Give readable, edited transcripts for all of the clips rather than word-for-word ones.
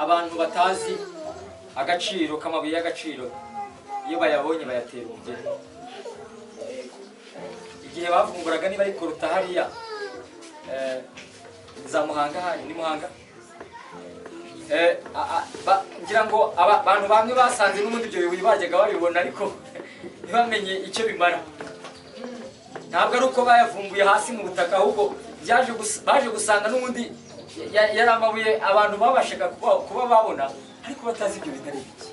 Abantu batazi agaciro k'amabuye y'agaciro iyo bayabonye bayatera umugeri. Igihe bavumburaga niba ari koruta hariya za Muhanga, hari ni Muhanga, ngira ngo abantu bamwe basanze n'ubundi ibyo bibuye bajyaga babibona ariko ntibamenye icyo bimara. Ntabwo ari uko bayavumbuye hasi mu butaka, ahubwo baje gusanga n'ubundi yari amabuye abantu babashaga kuba babona ariko batazi ibyo bintu ari ibiki,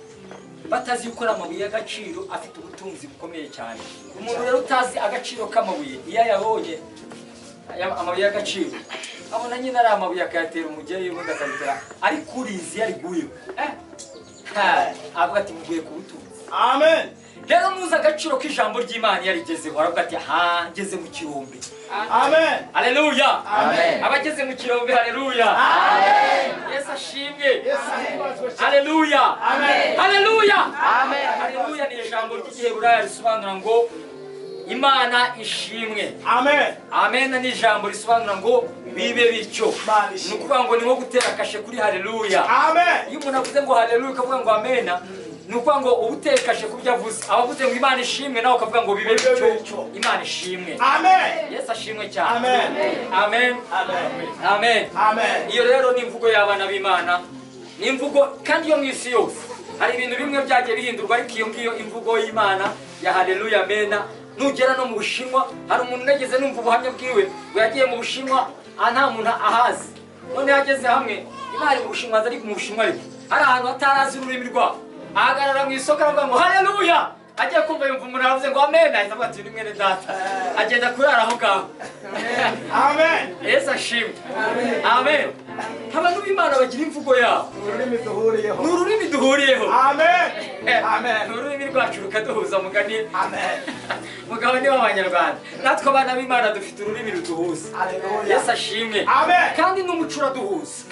batazi yuko ari amabuye y'agaciro afite ubutunzi bukomeye cyane. Umuntu rero utazi agaciro k'amabuye iyo ayabonye amabuye y'agaciro abona nyine ari amabuye akayatera umugeri ubundi akabitera, ariko urizi yariguye avuga ati muguye ku butunzi. Amen. Rero muzi agaciro k'ijambo ry'Imana yarigezeho aravuga ati ha ngeze mu kirombe. Amen. Haleluya. Amen. Abageze mu kirombe haleluya. Amen. Yesu ashimwe. Haleluya. Amen. Haleluya. Amen. Haleluya ni ijambo ry'Igiheburaya risobanura ngo Imana ishimwe. Amen. Amen ni ijambo risobanura ngo bibe bityo. Ni ukuvuga ngo ni nko gutera kashe kuri haleluya. Amen. Iyo umuntu avuze ngo haleluya ukavuga ngo amen, ni ukuvuga ngo uba utekashe ku byo avuze. Abavuze ngo Imana ishimwe nawe ukavuga ngo bibe bityo. Imana ishimwe. Amen. Yesu ashimwe cyane. Amen. Amen. Amen. Amen. Amen. Iyo rero ni imvugo y'abana b'Imana, ni imvugo kandi yo mu isi yose. Hari ibintu bimwe byagiye bihindurwa ariko iyo ngiyo imvugo y'Imana ya haleluya amena. Nugera no mu Bushinwa hari umuntu nageze numva ubuhamya bwiwe ngo yagiye mu Bushinwa nta muntu ahazi, none yageze hamwe Imana mu Bushinwa ari mu Bushinwa ariko hari ahantu hatarazi ururimi rwabo, ahagarara mu isoko aravuga ngo haleluya, agiye kumva yumva umuntu aravuze ngo amen, ahita avuga ati ni mwene data, agenda kurara aho ngaho. Amen. Yesu ashimwe. Amen. Abantu b'Imana bagira imvugo yabo, ururimi duhuriyeho, ni ururimi duhuriyeho. Amen. Amen. Ni ururimi rwacu rukaduhuza mugani. Amen. Mugabane w'Abanyarwanda natwe abana b'Imana dufite ururimi ruduhuza. Haleluya. Yesu ashimwe. Amen. Kandi n'umuco uraduhuza.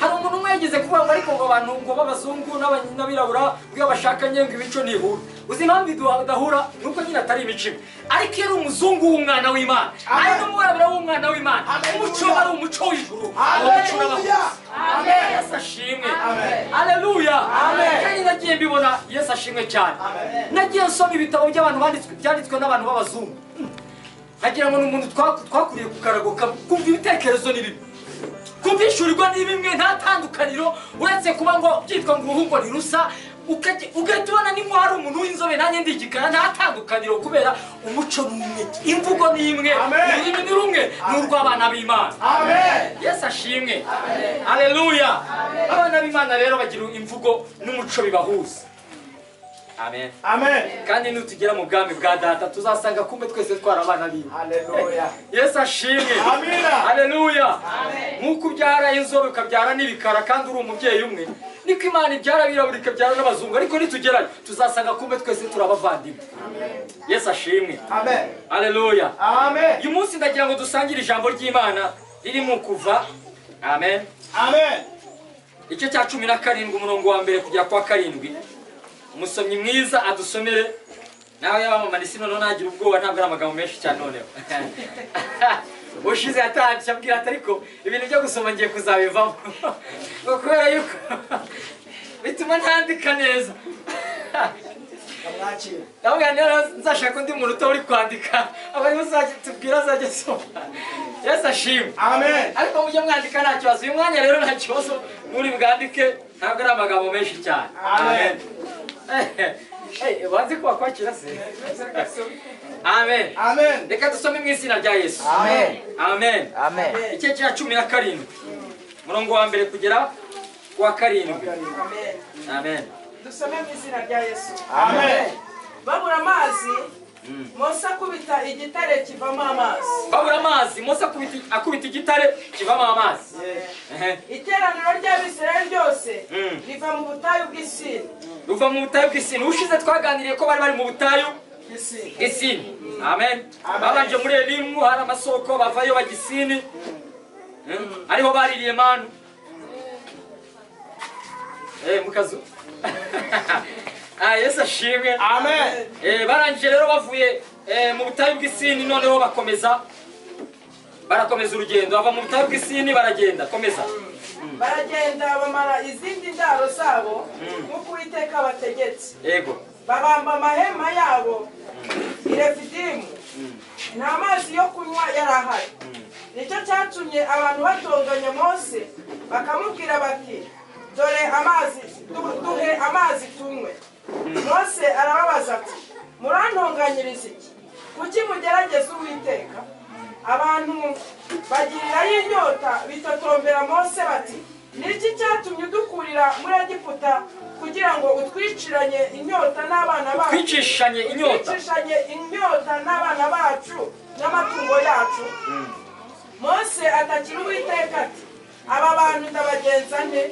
Hari umuntu umwe yigeze kuvuga ngo ariko ngo abantu ngo b'abazungu n'abirabura ngo bashakanye ngo imico ntihura. Uzi impamvu idahura? Nuko nyine atari imico imwe. Ariko iyo ari umuzungu w'umwana w'Imana, ari n'umwirabura w'umwana w'Imana, umuco ari umuco w'ijuru. Haleluya. Amen. Yesu ashimwe. Amen. Haleluya. Amen. Kandi nagiye mbibona. Yesu ashimwe cyane. Amen. Nagiye nsoma ibitabo by'abantu byanditswe n'abantu b'abazungu, nagira ngo ni umuntu twakuriye ku karago kumva ibitekerezo ni bimwe, kumvishurirwa ni bimwe, nta tandukaniro uretse kuba ngo byitwa ngo uruhu ngo ni rusa, ugahita ubona ni nko hari umuntu w'inzobe nanjye ndi igikara, nta tandukaniro kubera umuco ni umwe, imvugo ni imwe, ururimi ni rumwe, ni urw'abana b'Imana. Amen. Yesu ashimwe. Haleluya. Abana b'Imana rero bagira imvugo n'umuco bibahuza. Amen. Amen. Kandi nutugera mu bwami bwa data tuzasanga kumbe twese twara abana b'Imana. Haleluya. Yesu ashimwe. Amina. Haleluya. Amen. Nkuko ubyara inzobe ukabyara n'ibikara kandi uri umubyeyi umwe, niko Imana ibyara abirabura ikabyara n'abazungu, ariko nitugerayo tuzasanga kumbe twese turabavandimwe. Amen. Yesu ashimwe. Amen. Haleluya. Amen. Uyu munsi ndagira ngo dusangire ijambo ry'Imana riri mu Kuva. Amen. Amen. Igice cya 17 umurongo wa mbere kugera kwa 7. Umusomyi mwiza adusomere nawe yabamamana noneho nagira ubwoba, ntabwo ari amagambo menshi cyane noneho. Ushize yatangije abwira ati ariko ibintu byo gusoma ngiye kuzabivamo kubera yuko bituma ntandika neza. Ndavuga nzashaka undi muntu utari kwandika abari tubwira azajya asoma. Yesu ashimwe. Amen. Ariko mujye mwandika nta kibazo. Uyu mwanya rero nta kibazo muri bwandike, ntabwo ari amagambo menshi cyane. Amen. Banze ko wakwakira se. Amen. Amen. Reka dusome mu izina rya Yesu. Amen. Amen. Amen. Igice cya 17 umurongo wa mbere kugera ku wa 7. Amen. Amen. Dusome mu izina rya Yesu. Amen. Babura amazi, Mose akubita igitare kivamo amazi. Babura amazi, Mose akubita igitare kivamo amazi. Iteraniro ry'Abisirayeli ryose riva mu butayu bw'Isini. Ruva mu butayu bw'Isini. Ushize twaganiriye ko bari bari mu butayu bw'Isini. Amen. Babanje muri Elimu hari amasoko bavayo bagisini. Ariho baririye manu. Mukazu. Yesu ashimwe. Amen. Barangije rero bavuye mu butayu bw'Isini, noneho bakomeza barakomeza urugendo, bava mu butayu bw'Isini baragenda komeza. Baragenda bamara izindi ndaro zabo nk'uko Uwiteka abategetse. Yego. Babamba amahema yabo i Refidimu, nta mazi yo kunywa yari ahari. Nicyo cyatumye abantu batonganya Mose, bakamubwira bati: "Dore amazi, duhe amazi tunywe." Mose arababaza ati: "Murantonganyiriza iki? Kuki mugerageza Uwiteka?" Abantu bagirirayo inyota, bitotombera Mose bati: "Ni iki cyatumye udukurira muri Egiputa kugira ngo utwiciranye inyota n'abana bacu?" Twicishanye inyota. Twicishanye inyota n'abana bacu n'amatungo yacu. Mose atakira Uwiteka ati: "Aba bantu ndabagenza nte?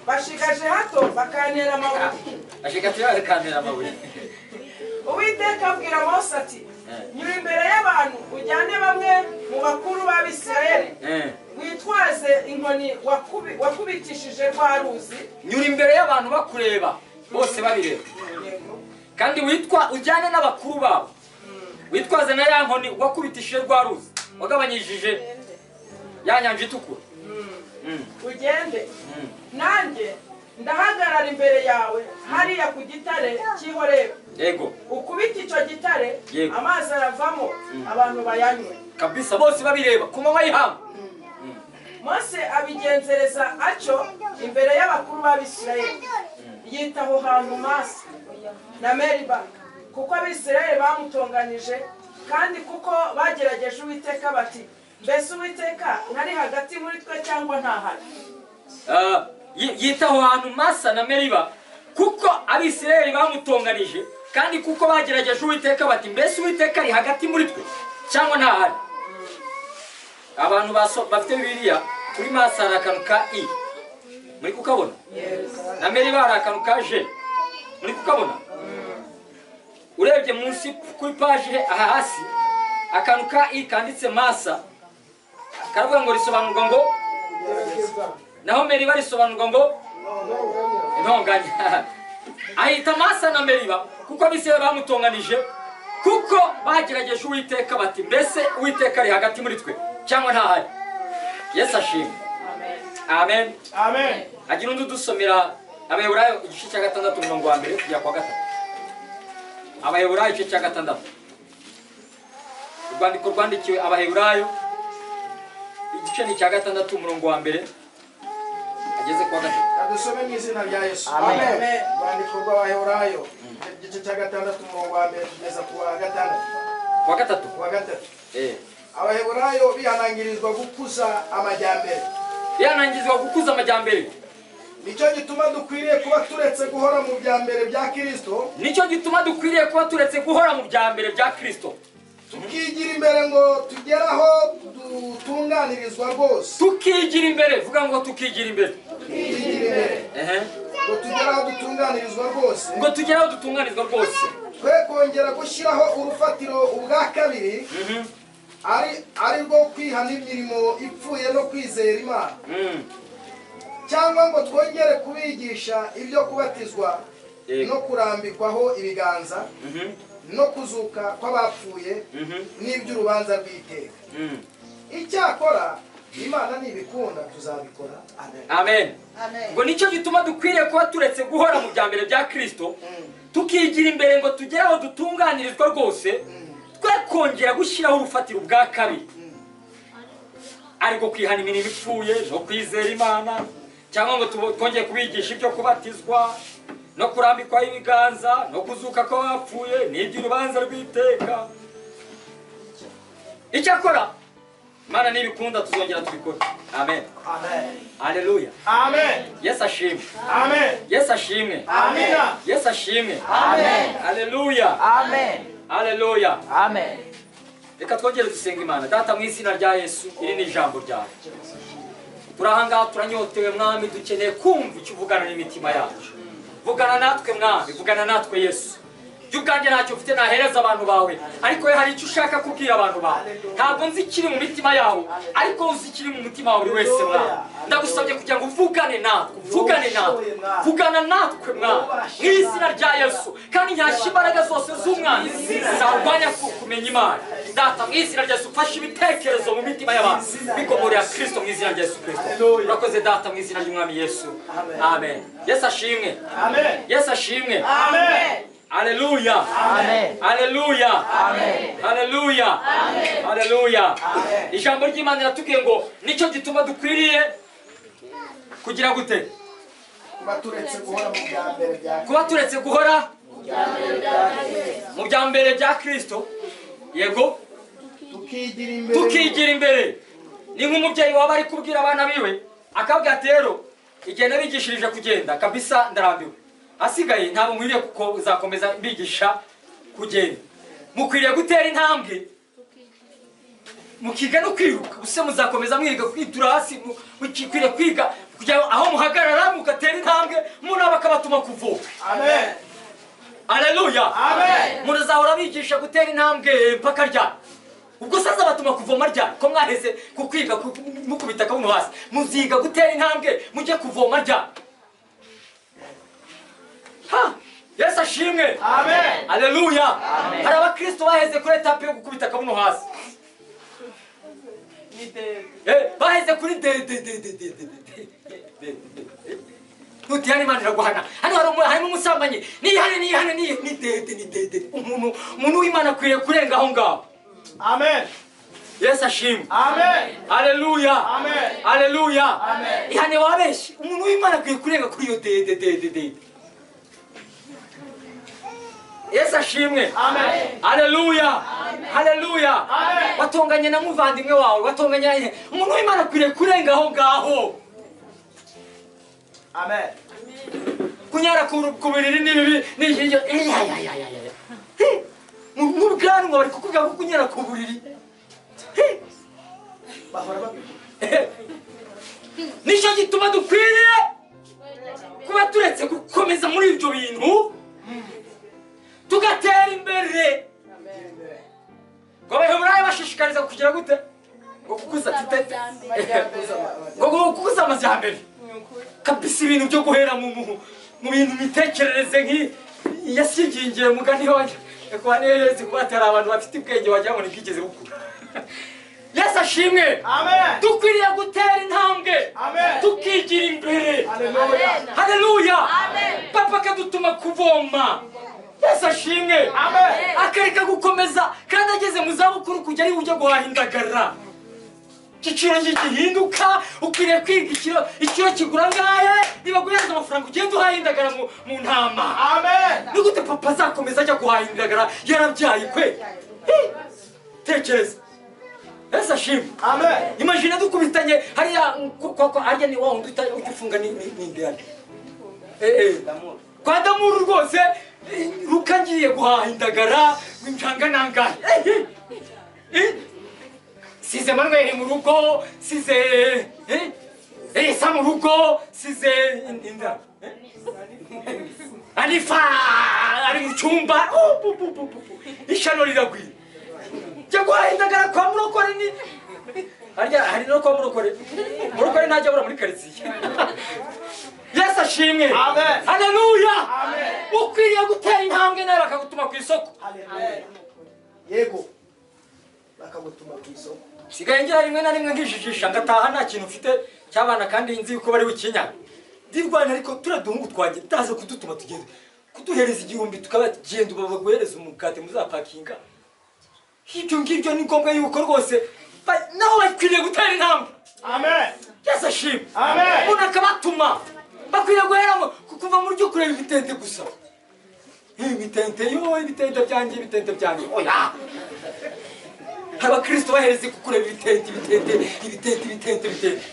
Bashigaje hato bakantera amabuye." Ashika tuyakantera amabuye. Uwiteka abwira Mose ati: "Nyura imbere y'abantu, ujyane bamwe mu bakuru b'Abisirayeli, witwaze inkoni wakubitishije rwa ruzi." Nyura imbere y'abantu bakureba bose babireba, kandi witwa ujyane n'abakuru babo, witwaze na ya nkoni wakubitishije rwa ruzi, wagabanyishije ya nyanja itukura. Ugende, nanjye ndahagarara imbere yawe hariya ku gitare cy'i Horebu. Yego. Ukubite icyo gitare, Yego. amazi aravamo, abantu bayanywe. Kabisa, bose babireba ku manywa y'ihangu. Mose abigenzereza atyo imbere y'abakuru b'Abisirayeli. Yita aho hantu Masa na Meriba, kuko Abisirayeli bamutonganije, kandi kuko bagerageje Uwiteka bati: "Mbese Uwiteka ntari hagati muri twe cyangwa ntahari?" Yita aho hantu Masa na Meriba, kuko Abisirayeli bamutonganije, kandi kuko bagerageje Uwiteka bati: "Mbese Uwiteka ari hagati muri twe cyangwa ntahari?" Abantu bafite Bibiliya, kuri Masa hari akantu ka i, muri kukabona? Na Meriba hari akantu ka j, muri kukabona? Urebye munsi kuri paji aha hasi, akantu ka i kanditse Masa karavuga ngo risobanurwa ngo, naho Meriba risobanurwa ngo intonganya. Ahita Masa na Meriba kuko Abisirayeli bamutonganije, kuko bagerageje Uwiteka bati: "Mbese Uwiteka ari hagati muri twe cyangwa ntahari?" Yesu ashimwe. Amen. Amen. Agira undi udusomera Abaheburayo igice cya 6, umurongo wa 1 kugera ku wa 3. Abaheburayo igice cya 6, urwandiko rwandikiwe Abaheburayo, igice ni icya 6, umurongo wa 1 ageze ku wa 3. Kadusome mu izina rya Yesu. Amen. Urwandiko rw'Abaheburayo igice cya 6, umurongo wa 1 kugeza ku wa 6. Ku wa 3. Ku wa 3. Abaheburayo bihanangirizwa gukuza amajyambere. Bihanangirizwa gukuza amajyambere. Nicyo gituma dukwiriye kuba turetse guhora mu bya mbere bya Kristo. Nicyo gituma dukwiriye kuba turetse guhora mu bya mbere bya Kristo. Tukigira imbere ngo tugeraho dutunganirizwa rwose. Tukigira imbere, vuga ngo tukigira imbere. Tukigira imbere. Ngo tugeraho dutunganirizwa rwose. Ngo tugeraho dutunganirizwa rwose. Twe kongera gushyiraho urufatiro ubwa kabiri, ari rwo kwihana imirimo ipfuye no kwizera Imana, cyangwa ngo twongere kubigisha ibyo kubatizwa no kurambikwaho ibiganza no kuzuka kw'abapfuye n'iby'urubanza rw'iteka. Icyakora Imana nibikunda tuzabikora. Amen. Ngo nicyo gituma dukwiriye kuba turetse guhora mu bya mbere bya Kristo, tukigira imbere ngo tugere aho dutunganirizwa rwose, twe kongera gushyiraho urufatiro ubwa kabiri, ariko kwihana imirimo ipfuye no kwizera Imana, cyangwa ngo twongere kubigisha ibyo kubatizwa no kurambikwaho ibiganza no kuzuka kw'abapfuye n'iby'urubanza rw'iteka. Icyakora Imana nibikunda tuzongera tubikore. Amen. Amen. Haleluya. Amen. Yesu ashimwe. Amen. Yesu ashimwe. Amina. Yesu ashimwe. Amen. Haleluya. Amen. Haleluya. Amen. Reka twongere dusenga Imana. Data, mu izina rya Yesu, iri ni ijambo ryawe. Turahangaha turanyotewe Mwami, dukeneye kumva icyo uvugana n'imitima yacu. Vugana natwe Mwami, vugana natwe Yesu. Ubwanjye ntacyo mfite nahereza abantu bawe, ariko hari icyo ushaka kubwira abantu bawe. Ntabwo nzi ikiri mu mitima yawe, ariko uzi ikiri mu mutima wawe buri wese mwana. Ndagusabye kugira ngo uvugane natwe, uvugane natwe, vugana natwe mwana, mu izina rya Yesu. Kandi nyashya imbaraga zose z'umwanzi zarwanya kumenya Imana. Data, mu izina rya Yesu, ufashe ibitekerezo mu mitima y'abantu bikomorera Kristo mu izina rya Yesu Kristo. Urakoze Data, mu izina ry'Umwami Yesu, amen. Yesu ashimwe. Amen. Yesu ashimwe. Amen. Haleluya. Amen. Haleluya. Amen. Haleluya. Haleluya. Ijambo ry'Imana riratubwiye ngo nicyo gituma dukwiriye kugira gute? Kuba turetse guhora mu bya mbere bya Kuba turetse guhora mu bya mbere bya Kristo. Yego, tukigira imbere. Tukigira imbere. Ni nk'umubyeyi waba ari kubwira abana biwe akabwira ati rero igihe nabigishirije kugenda kabisa ndarambiwe, asigaye ntabwo nkwiriye kuzakomeza mbigisha kugenda, mukwiriye gutera intambwe mukiga no kwiruka. Use muzakomeza mwiga kwitura hasi, mukwiriye kwiga kugira aho muhagarara mugatera intambwe, umuntu akabatuma kuvuka. Amen. Haleluya. Amen. Muzahora bigisha gutera intambwe mpaka rya ubwo saza batuma kuvoma rya ko mwaheze kukwiga mukubita kabuno hasi, muziga gutera intambwe mujye kuvoma rya. Ha! Yesu ashimwe. Amen. Haleluya. Hari abakristo baheze kuri etape yo gukubita kabuno hasi. Baheze kuri de de de de de de de. Nutihane Imana iraguhana. Hano harimo umusambanyi. Nihane nihane ni de de ni de de. Umuntu w'Imana akwiriye kurenga aho ngaho. Amen. Yesu ashimwe. Amen. Haleluya. Amen. Haleluya. Amen. Ihane wabeshye. Umuntu w'Imana akwiye kurenga kuri iyo de de de de de. Yesu ashimwe. Amen. Haleluya. Haleluya. Amen. Watonganye na muvandimwe wawe, watonganye na umuntu w'Imana akwiriye kurenga aho ngaho. Amen. Kunyara ku buriri ni bibi ni hirya. Mu bwanwa bari kukubwira ko kunyara ku buriri. Bahora babivuga. Nicyo gituma dukwiriye kuba turetse gukomeza muri ibyo bintu tugatera imbere. Ngo Abaheburayo bashishikariza kugira gute? Ngo kukuza tutete. Ngo kukuza amajyambere. Kabisa ibintu byo guhera mu bintu mitekerereze nki yasigingiye mugani wanjye. Kwa neza kubatera abantu bafite ubwenge wagira ngo nibwigeze bukura. Yesu ashimwe. Amen. Dukwiriye gutera intambwe. Amen. Tukigira imbere. Haleluya. Haleluya. Amen. Papa akadutuma kuvoma. Yesu ashimwe. Amen. Akareka gukomeza kandi ageze mu zabukuru kujya ari ujya guhaha indagara. Igiciro gihinduka, ukwiriye kwiga ikiro kigura ngahe, niba guhereza amafaranga ugenda uhaha indagara mu ntama. Amen. Ni gute papa azakomeza ajya guhaha indagara yarabyaye kwe? Tekereza. Yesu ashimwe. Amen. Imagine dukubitanye hariya kwa harya ni wa wundi ugifunga ni ndani. Kwa Damuru rwose Ruka ngiye guhaha indagara w'incanga nangahe. Size Manuel mu rugo, size Elisa mu rugo, size inda. Anifa ari mu cyumba. Ishano riragwira. Jya guhaha indagara kwa Murokore ni harya hari no kwa Murokore. Murokore ntajya abura muri quartier. Yesu ashimwe. Amen. Haleluya. Amen. Ukwiriye gutera intambwe nawe bakagutuma ku isoko. Haleluya. Yego. Bakagutuma ku isoko. Sigaye ngira rimwe na rimwe nkijijisha ngataha nta kintu mfite cy'abana kandi nzi yuko bari bukinya. Ndirwana ariko turaduhungu twanjye taza kudutuma tugende. Kuduhereza igihumbi tukabagenda babaguhereza umukate muzapakinga. Ibyo ngibyo ni ngombwa yuko rwose nawe bakwiriye gutera intambwe. Amen. Yesu ashimwe. Amen. Umuntu akabatuma. Bakwiriye guhera kuva muri byo kureba ibitente gusa. Ibitente yo ibitente byanjye ibitente byanjye. Oya. Abakristo bahereze kukureba ibitente ibitente ibitente ibitente ibitente.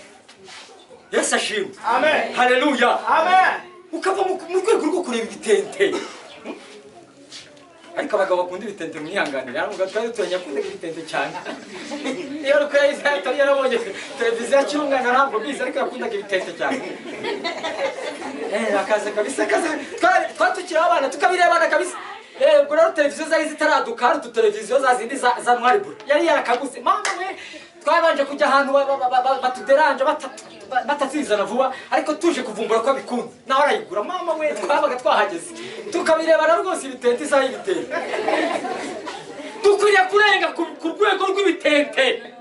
Yesu ashimwe. Amen. Haleluya. Amen. Ukava mu rwego rwo kureba ibitente. Ariko abagabo bakunda ibitente mwihanganira, ntabwo twari duturanye akunda ibitente cyane. Iyo ruko yari yarabonye televiziyo akiri umwana ntabwo bizi ariko yakundaga ibitente cyane. Akaza kabisa akaza twari tukiri abana tukabirebana kabisa. Ubwo rero televiziyo zari zitaraduka, hari ututeleviziyo za zindi za Mwaribura yari yarakaguze. Mama we, twabanje kujya ahantu batuderanje batatizana vuba, ariko tuje kuvumbura ko bikunze nawe arayigura. Mama we, twabaga twahageze tukabirebana rwose ibitente, isaha y'ibitente. Dukwiriye kurenga ku rwego rw'ibitente.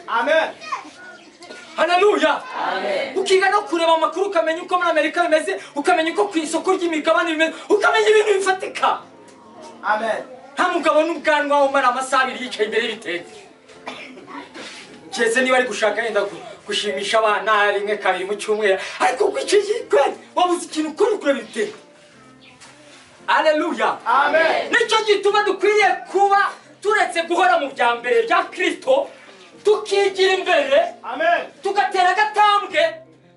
Amen. Haleluya. Ukiga no kureba amakuru, ukamenya uko muri Amerika bimeze, ukamenya uko ku isoko ry'imigabane bimeze, ukamenya ibintu bifatika. Amen. Nta mugabo n'ubwanwa umara amasaha abiri yicaye imbere y'ibitente, keretse niba ari gushaka yenda gushimisha abana rimwe kabiri mu cyumweru, ariko kweri wabuze ikintu ukora kureba ibitente. Haleluya. Amen. Nicyo gituma dukwiriye kuba turetse guhora mu bya mbere bya Kristo, tukigira imbere. Amen. Tugatera agatambwe,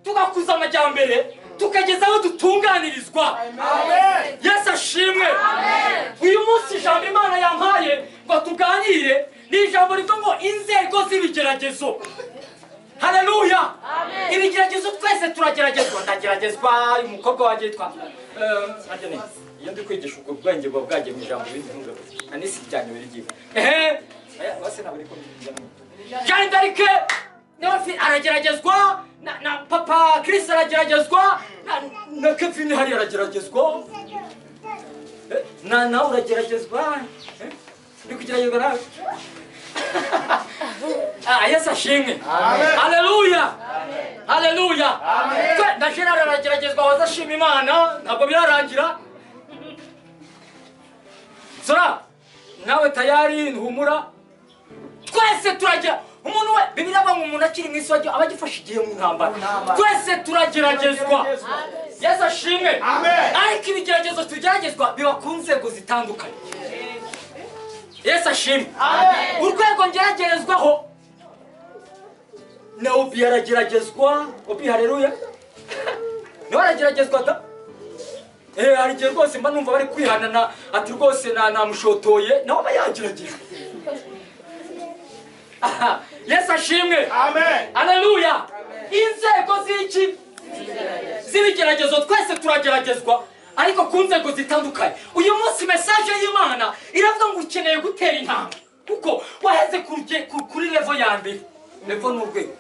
tugakuza amajyambere, tukageza aho dutunganirizwa. Amen. Yesu ashimwe. Uyu munsi ijambo Imana yampaye ngo tuganire ni ijambo rivuga ngo inzego z'ibigeragezo. Haleluya. Ibigeragezo twese turageragezwa. Ndageragezwa, uyu mukobwa wanjye yitwa iyo ndi kwigisha ubwo bwenge buba bwagiye mu ijambo bindi anisi ryanyu birigiye. Bose ntabwo ariko Jeanne d'Arc nawe arageragezwa, na papa Chris arageragezwa, na Kevin hari arageragezwa, na nawe urageragezwa, uri kugeragezwa nawe. Yesu ashimwe. Haleluya. Haleluya. Na Gerard arageragezwa, waza ashima Imana, ntabwo birarangira. Sora nawe tayari ntumura. Twese turagira umuntu we Bibiliya ivuga ngo umuntu akiri mu isi aba agifashe igihe mu ntambara. Twese turageragezwa. Yesu ashimwe. Ariko ibigeragezo tugeragezwa biba ku nzego zitandukanye. Yesu ashimwe. Urwego ngeragerezwaho na Obi arageragezwa. Obi, haleluya. Nawe arageragezwa da. Hari igihe rwose mba numva bari kwihanana ati rwose namushotoye, nawe aba yageragejwe. Yesu ashimwe. Amen. Haleluya. Inzego z'iki z'ibigeragezo twese turageragezwa, ariko ku nzego zitandukanye. Uyu munsi message y'Imana iravuga ngo ukeneye gutera intambwe, kuko waheze kuri level ya mbere. Level ni urwego.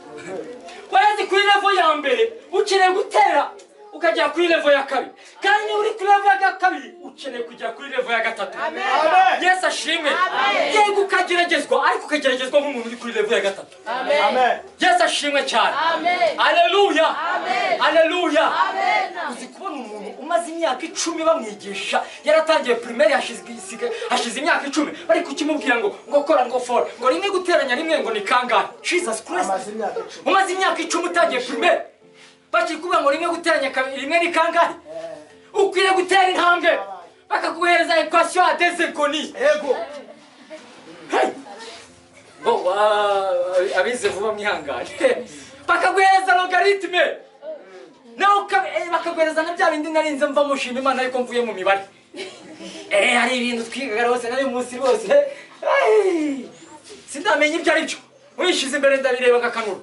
Waheze kuri level ya mbere, ukeneye gutera ukagera kuri level ya kabiri, kandi niba uri kuri level ya kabiri ukeneye kugera kuri level ya gatatu. Amen. Yesu ashimwe. Yego ukageragezwa, ariko ukageragezwa nk'umuntu uri kuri level ya gatatu. Amen. Yesu ashimwe cyane. Haleluya. Haleluya. Uzi kubona umuntu umaze imyaka 10 bamwigisha, yaratangiye primaire hashize imyaka 10 bari kukimubwira ngo kora ngo for ngo rimwe guteranya rimwe ngo ni kangahe. Jesus Christ. Umaze imyaka 10 utangiye primaire, bakikuvuga ngo rimwe guteranya rimwe ni kangahe. Ukwiriye gutera intambwe, bakaguhereza equation à des inconnus. Yego. Bo abize vuba mwihangane. Bakaguhereza logarithme, nawe bakaguhereza na bya bindi narinze mva mushima Imana ariko mvuye mu mibare. Hari ibintu twigaga rwose nari munsi rwose sindamenya ibyo ari byo, wishize imbere ndabireba ngakanura.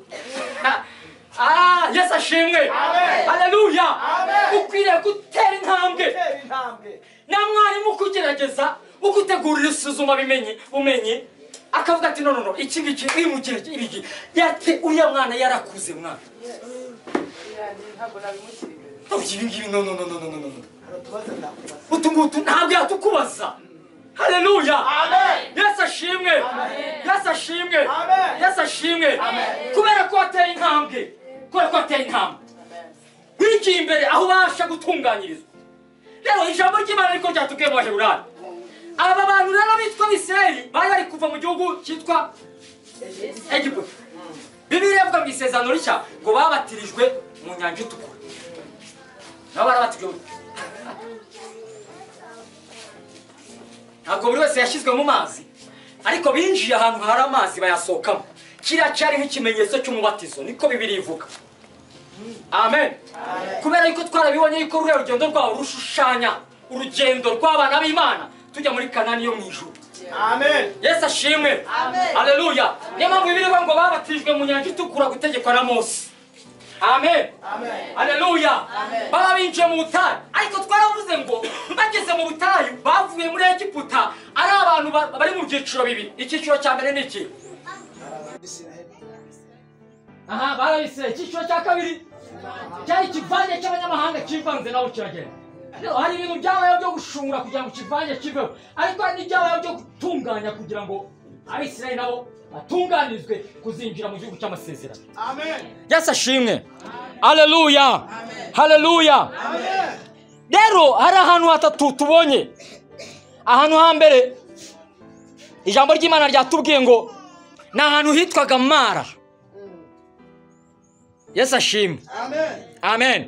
Yesu ashimwe. Haleluya. Ukwiriye gutera intambwe. Na mwarimu kugerageza ugutegurira isuzuma bumenyi akavuga ati no no no iki ngiki wimugira ibiki yate uriya mwana yarakuze mwana. Ibi ngibi no no no no no no. Utu ntabwo yatukubaza. Haleluya. Yesu ashimwe. Yesu ashimwe. Yesu ashimwe. Kubera ko wateye intambwe. Kubera ko wateye intambwe. Wigiye imbere aho ubasha gutunganyirizwa. Rero ijambo ry'Imana riko ryatubwiye mu Baheburayo. Aba bantu rero bitwa Abisirayeli bari bari kuva mu gihugu cyitwa Egiputa. Bibiliya ivuga mu Isezerano Rishya ngo babatirijwe mu nyanja itukura. Nabo barabatijwe. Ntabwo buri wese yashyizwe mu mazi, ariko binjiye ahantu hari amazi bayasohokamo. Kiriya cyari nk'ikimenyetso cy'umubatizo, niko Bibiliya ivuga. Amen. Kubera yuko twarabibonye yuko ruriya rugendo rwabo rushushanya urugendo rw'abana b'Imana tujya muri Kanani yo mu ijuru. Amen. Yesu ashimwe. Haleluya. Niyo mpamvu Bibiliya ivuga ngo babatijwe mu nyanja itukura gutegekwa na Mose. Amen. Haleluya. Baba binjiye mu butayu, ariko twaravuze ngo bageze Bageze mu butayu bavuye muri Egiputa ari abantu bari mu byiciro bibiri. Icyiciro cya mbere ni iki? Aha barabisiraye. Icyiciro cya kabiri cyari ikivange cy'abanyamahanga kivanze nabo kiragenda. Hari ibintu byabayeho byo gushungura kugira ngo ikivange kiveho, ariko hari n'ibyabayeho byo gutunganya kugira ngo Abisirayeli nabo batunganizwe kuzinjira mu gihugu cy'amasezerano. Amen. Yesu ashimwe. Haleluya. Haleluya. Rero hari ahantu hatatu tubonye. Ahantu hambere ijambo ry'Imana ryatubwiye ngo ni ahantu hitwaga Mara. Yesu ashimwe. Amen. Amen.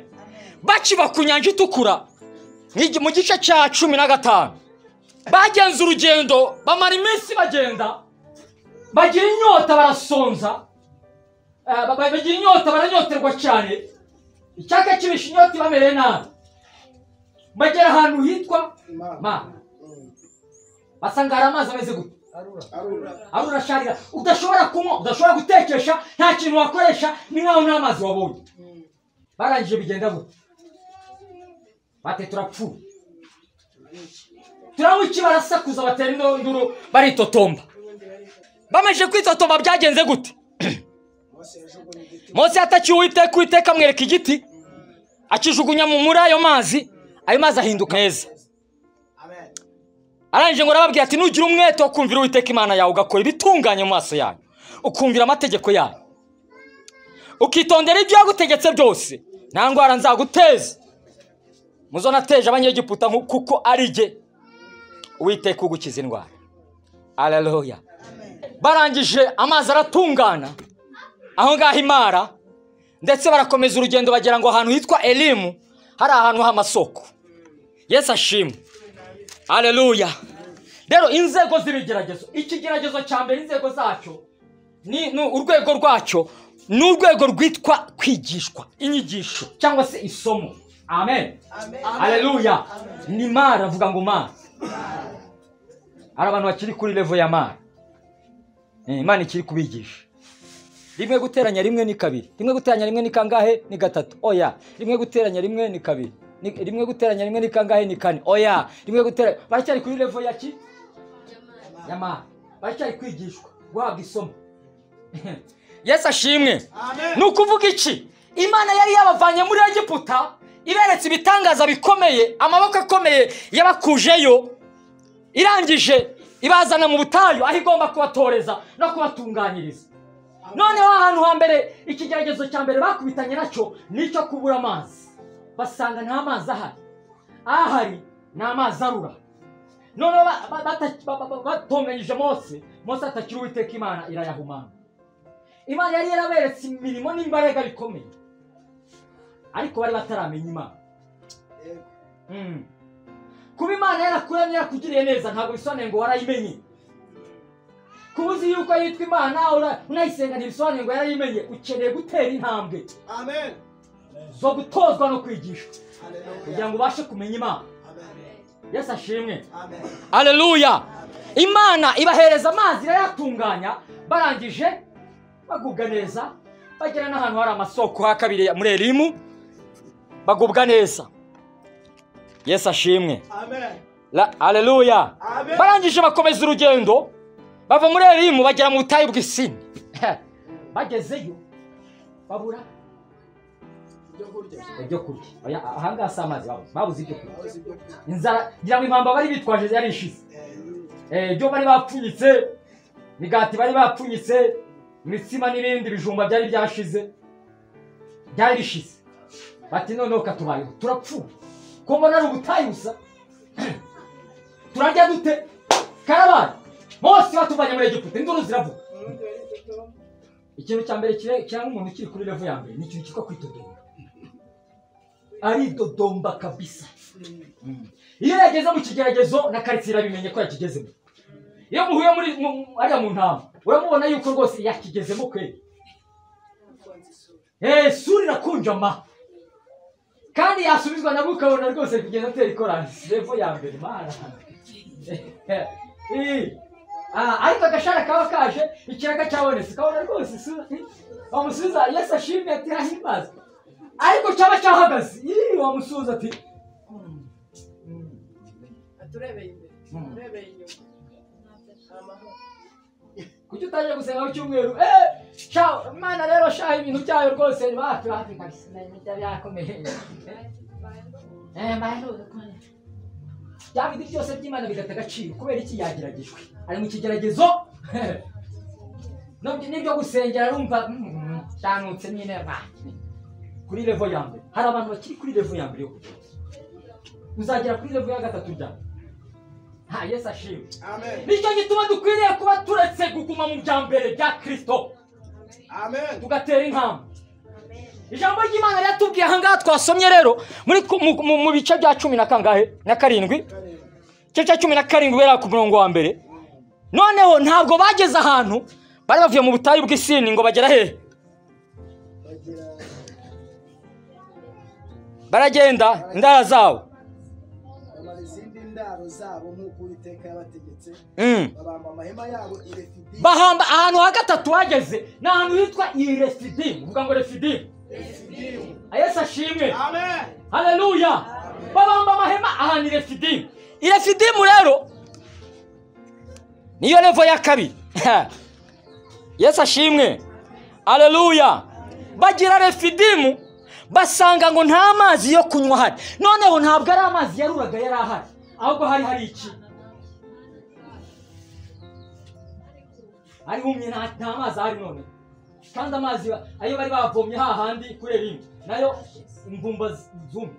Bakiva ku nyanja itukura mu gice cya 15 bagenze urugendo bamara iminsi bagenda, bagira inyota barasonza, bagira inyota baranyoterwa cyane, icyaka kibisha inyota ibamereye nabi. Bagera ahantu hitwa Mara, basanga hari amazi ameze gute? Arura sharira, udashobora kunywa, udashobora gutekesha, nta kintu wakoresha, ni nkaho nta mazi wabonye. Barangije bigenda gute? Bate turapfuye, turanywa iki? Barasakuza batera induru baritotomba. Bamaze kwitotomba byagenze gute? Mose yatakiye Uwiteka, Uwiteka amwereka igiti akijugunya muri ayo mazi, ayo mazi ahinduka meza. Arangije ngo arababwira ati nugira umwete wo kumvira Uwiteka Imana yawe, ugakora ibitunganye mu maso yayo, ukumvira amategeko yayo, ukitondera ibyo yagutegetse byose, nta ndwara nzaguteza muzo nateje abanyegiputa, kuko ari jye Uwiteka ugukiza indwara. Haleluya. Barangije amazi aratungana aho ngaho Imara, ndetse barakomeza urugendo bagera ngo ahantu hitwa Elimu, hari ahantu h'amasoko. Yesu ashimwe. Haleluya. Rero inzego z'ibigeragezo, ikigeragezo cya mbere inzego zacyo ni urwego rwacyo ni urwego rwitwa kwigishwa, inyigisho cyangwa se isomo. Amen. Haleluya. Ni Mara, avuga ngo Mara. Hari abantu bakiri kuri level ya Mara. Imana ikiri kubigisha. Rimwe guteranya rimwe ni kabiri, rimwe guteranya rimwe ni kangahe? Ni gatatu. Oya. Rimwe guteranya rimwe ni kabiri, rimwe guteranya rimwe ni kangahe? Ni kane. Oya. Rimwe guteranya, baracyari kuri level ya ki? Ya Mara. Baracyari kwigishwa, guhabwa isomo. Yesu ashimwe. Ni ukuvuga iki? Imana yari yabavanye muri Egiputa, iberetse ibitangaza bikomeye, amaboko akomeye yabakujeyo, irangije ibazana mu butayu aho igomba kubatoreza no kubatunganyiriza. Noneho ahantu hambere ikigeragezo cya mbere bakubitanye nacyo nicyo kubura amazi. Basanga nta mazi ahari, ahari ni amazi arura. Noneho batonganyije Mose, Mose atakira Uwiteka, Imana irayahumana. Imana yari yaraberetse imirimo n'imbaraga bikomeye, ariko bari bataramenya Imana. Kuba Imana yarakuremye yarakugiriye neza ntabwo bisobanuye ngo warayimenye. Kuba uzi yuko yitwa Imana unayisenga ntibisobanuye ngo yarayimenye. Ukeneye gutera intambwe zo gutozwa no kwigishwa kugira ngo ubashe kumenya Imana. Yesu ashimwe. Haleluya. Imana ibahereza amazi irayatunganya, barangije bagubwa neza, bagera n'ahantu hari amasoko ha kabiri muri Elimu, bagubwa neza. Yesu ashimwe. Haleluya. Barangije bakomeza urugendo bava muri Elimu bagera mu butayu bw'Isini. Bagezeyo babura ibyo kurya. Oya, ahangaha si amazi babuze ibyo kurya. Inzara ngira ngo impamba bari bitwaje yari ishize. Ibyo bari bapfunyitse, imigati bari bapfunyitse, imitsima n'ibindi bijumba byari byashize, byari bishize. Bati noneho katubayeho turapfuye, ko mbona ari ubutayu gusa, turarya dute? Karabaye. Mose batuvanye muri Egiputa, induru ziravuga. Ikintu cya mbere kiranga umuntu ukiri kuri level ya mbere ni ikintu cyitwa kwitodomba. Aridodomba kabisa. Iyo yageze mu kigeragezo na karitsiye irabimenye ko yakigezemo. Iyo muhuye muri ariya mu ntama uramubona yuko rwose yakigezemo kweli. Sura irakunjama, kandi yasubizwa nabwo ukabona rwose kugenda atera ikoransi. Level ya mbere Mara. Ariko agashara kaba kaje, ikiraga cyabonetse, ukabona rwose isura wamusubiza Yesu ashimwe ati ahimbazwe, ariko cyaba cyahagaze wamusubiza ati Turebeye imbere, turebeye inyuma. Amahoro. Kuki utaje gusenga ku cyumweru? Sha Imana rero sha ibintu byayo rwose bafi bafi kabisa byakomeye. Bya bindi byose by'Imana bigata agaciro kubera iki? Yageragejwe, ari mu kigeragezo. Nibyo gusengera arumva shanutse nyine kuri level ya mbere. Hari abantu bakiri kuri level ya mbere yo kugerageza. Uzagera kuri level ya gatatu rya. Ha, Yesu ashimwe. Amen. Nicyo gituma dukwiriye kuba turetse kuguma mu bya mbere bya Kristo. Amen. Tugatera intambwe. Ijambo ry'Imana riratubwiye aha ngaha twasomye rero muri mu bice bya 17 igice cya 17 guhera ku murongo wa mbere. Noneho ntabwo bageze ahantu bari bavuye mu butayu bw'Isini ngo bagera hehe? Baragenda indara zabo. Bahamba ahantu ha gatatu hageze ni ahantu hitwa Irefidimu. Uvuga ngo Refidimu. Yesu ashimwe. Amen. Haleluya. Babamba amahema ahantu Irefidimu. Irefidimu rero niyo level ya kabiri. Yesu ashimwe. Haleluya. Bagira Refidimu basanga ngo nta mazi yo kunywa ahari. Noneho ntabwo ari amazi yaruraga yari ahari, ahubwo hari hari iki? Ari humye, nta mazi ahari none. Kandi amazi ayo bari bavomye hahandi kuri Elimu nayo imvumba zumye,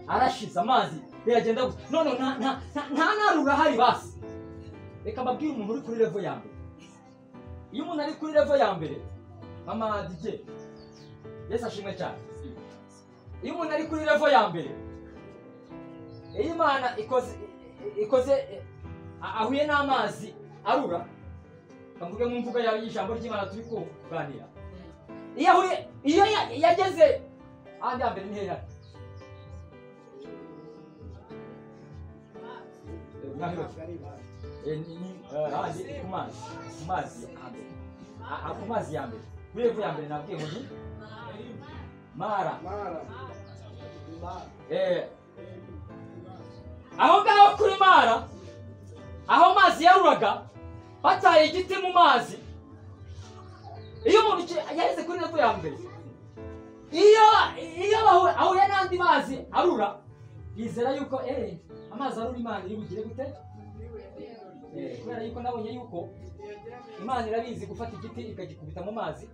arashize amazi biragenda gusa. None nta narura ahari basi. Reka mbabwire umuntu uri kuri level ya mbere. Iyo umuntu ari kuri level ya mbere, mama DJ, Yesu ashimwe cyane. Iyo umuntu ari kuri level ya mbere, iyo Imana ikoze ahuye n'amazi arura, mvuge mu mvugo y'ijambo ry'Imana turi kuganira, iyo ahuye, iyo yageze ahandi hambere ni hehe? Ku mazi ya mbere, kuri level ya mbere nabwiye ngo ni Mara. Aho ngaho kuri Mara, aho amazi yaruraga, bataye igiti mu mazi. Iyo umuntu yaheze kuri level ya mbere, iyo ahuye n'andi mazi arura, yizera yuko amazi arura Imana iri bugire gute? Kubera yuko nabonye yuko Imana irabizi gufata igiti ikagikubita mu mazi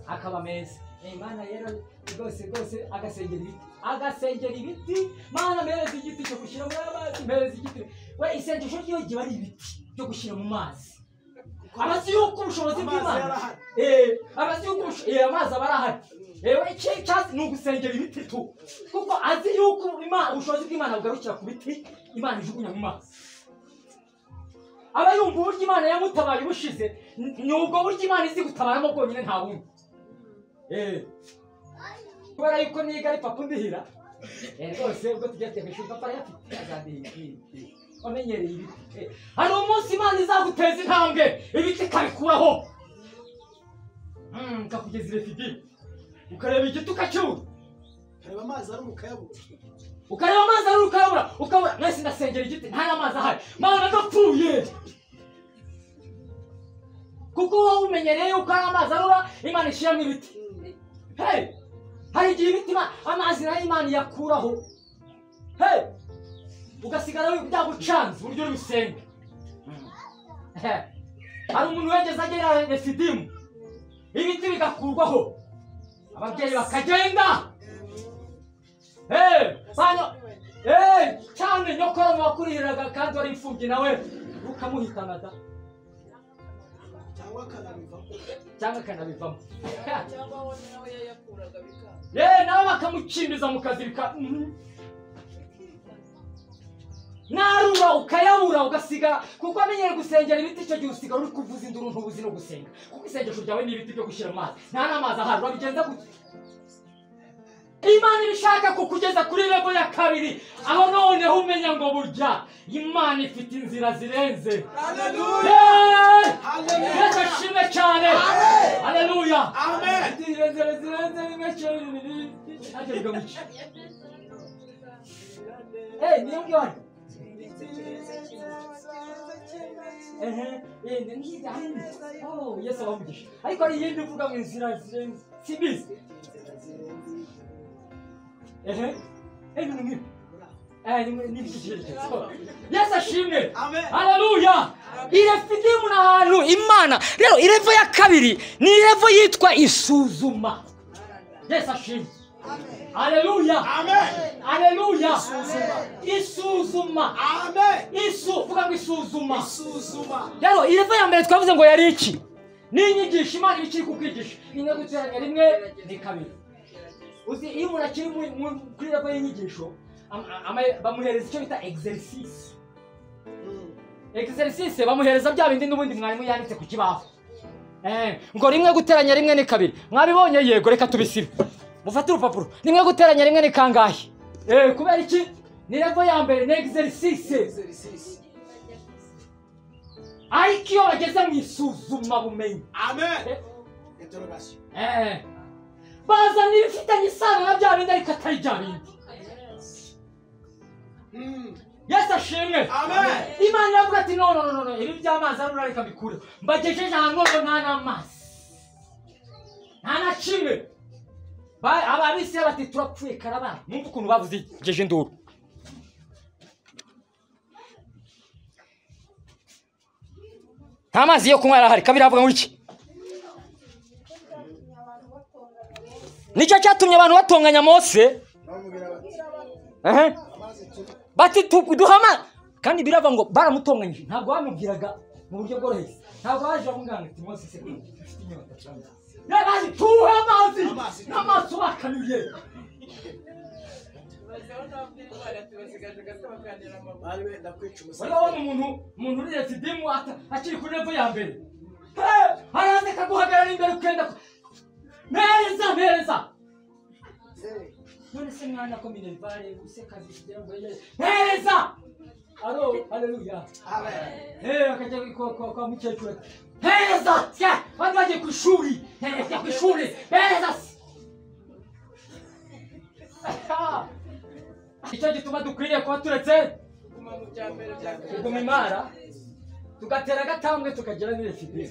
akaba meza. Imana rero rwose rwose agasengera ibiti, agasengera ibiti. Mana mpereza igiti cyo gushyira muri amazi, mpereza igiti. We isengesho ryiwe giba ari ibiti byo gushyira mu mazi. Abazi yuko ubushobozi bw'Imana, abazi yuko amazi aba arahari. Icyo ni ugusengera ibiti tu, kuko azi yuko ubushobozi bw'Imana bugarukira ku biti Imana ijugunya mu mazi. Aba yumva uburyo Imana yamutabaye ubushize, ni ubwo buryo Imana izi gutabaramo bwonyine, nta bundi. Kubera yuko niga ari papa undihira rwose, ubwo tugiye kujya ku ishuri papa arayafite azandihira, wamenyereye ibiti. Hari umunsi Imana izaguteza intambwe ibiti ikabikuraho, ikakugeza Irefidimu, ukareba igiti ukacyura, ukareba amazi ari ukayabura, ukareba amazi ari ukayabura, ukabura. Mwese ndasengera igiti nta n'amazi ahari, Mana ndapfuye. Kuko wowe umenyereye yuko ari amazi arura Imana ishyiramo ibiti. Hey, hari igihe ibiti amazi nayo Imana yakuraho. Hey, ugasigara byagucanze uburyo uri busenga. Hari umuntu wegeze agera Refidimu, ibiti bigakurwaho, ababyeyi bakagenda. Cyane nyokora wakurihiraga kandi wari imfubyi nawe ukamuhitana da, cyangwa akanabivamo, nawe bakamukimbiza mu kazi bika narura ukayabura ugasigara, kuko amenyereye gusengera ibiti. Icyo gihe usigara uri kuvuza induru ntubuzi no gusenga, kuko isengesho ryawe ni ibiti byo gushyira mu mazi, nta n'amazi ahari. Urabigenza gute? Imana ibishaka kukugeza kuri level ya kabiri, aho noneho umenya ngo burya Imana ifite inzira zirenze. Haleluya. Yesu ashimwe cyane. Haleluya. Amen. Zirenze zirenze rimwe cyane bibiri. Niyo ngiyo hano. Oh, Yesu abamugisha. Ariko hari iyindi uvuga ngo inzira zirenze simbizi. Yesu ashimwe. Haleluya. Irefidimu ni ahantu Imana. Rero irevo ya kabiri ni irevo yitwa isuzuma. Yesu ashimwe. Haleluya. Amen. Haleluya. Isuzuma. Amen. Vuga ngo isuzuma. Isuzuma. Rero irevo ya mbere twavuze ngo yari iki? Ni inyigisho Imana ikiri kukwigisha. Rimwe guteranya rimwe ni kabiri. Uzi iyo umuntu akiri kuri level y'inyigisho bamuhereza icyo bita exercice. Exercice bamuhereza bya bindi n'ubundi mwarimu yanditse ku kibaho. Ngo rimwe guteranya rimwe ni kabiri. Mwabibonye? Yego, reka tubisibe. Mufate urupapuro. Rimwe guteranya rimwe ni kangahe? Kubera iki? Ni level ya mbere, ni exercice. Ariko iyo bageze mu isuzuma bumenyi. Amen. Interrogation. Bazana ibifitanye isano na bya bindi ariko atari bya bindi. Yesu ashimwe. Amen. Imana iravuga ati no no no no, ibi by'amazi arura reka bikure. Mbagejeje ahantu none nta n'amazi. Nta na kimwe. Ababisira bati turapfuye karabara. Mwumva ukuntu bavuze igeje induru. Nta mazi yo kunywa arahari. Kabiri avuga ngo iki? Nicyo cyatumye abantu batonganya Mose. Bati duhama kandi birava ngo baramutonganyije. Ntabwo bamubwiraga mu buryo bworoheje. Ntabwo baje bamuganga ati Mose se ufite inyota cyane. Bazi tuhe amazi n'amaso bakanuye. Urabona umuntu uri Refidimu akiri kuri level ya mbere. Araza akaguhagarara imbere ukenda meza meza. None se mwana ko minervare useka zigera ngo meza. Alo, haleluya. Amen. Akajya kwa mukecuru. Heza! Bandi bagiye ku ishuri. Heza ku ishuri. Heza! Icyo gituma dukwiriye kuba turetse kuguma imara tugatera agatambwe tukagera n'Irefidimu.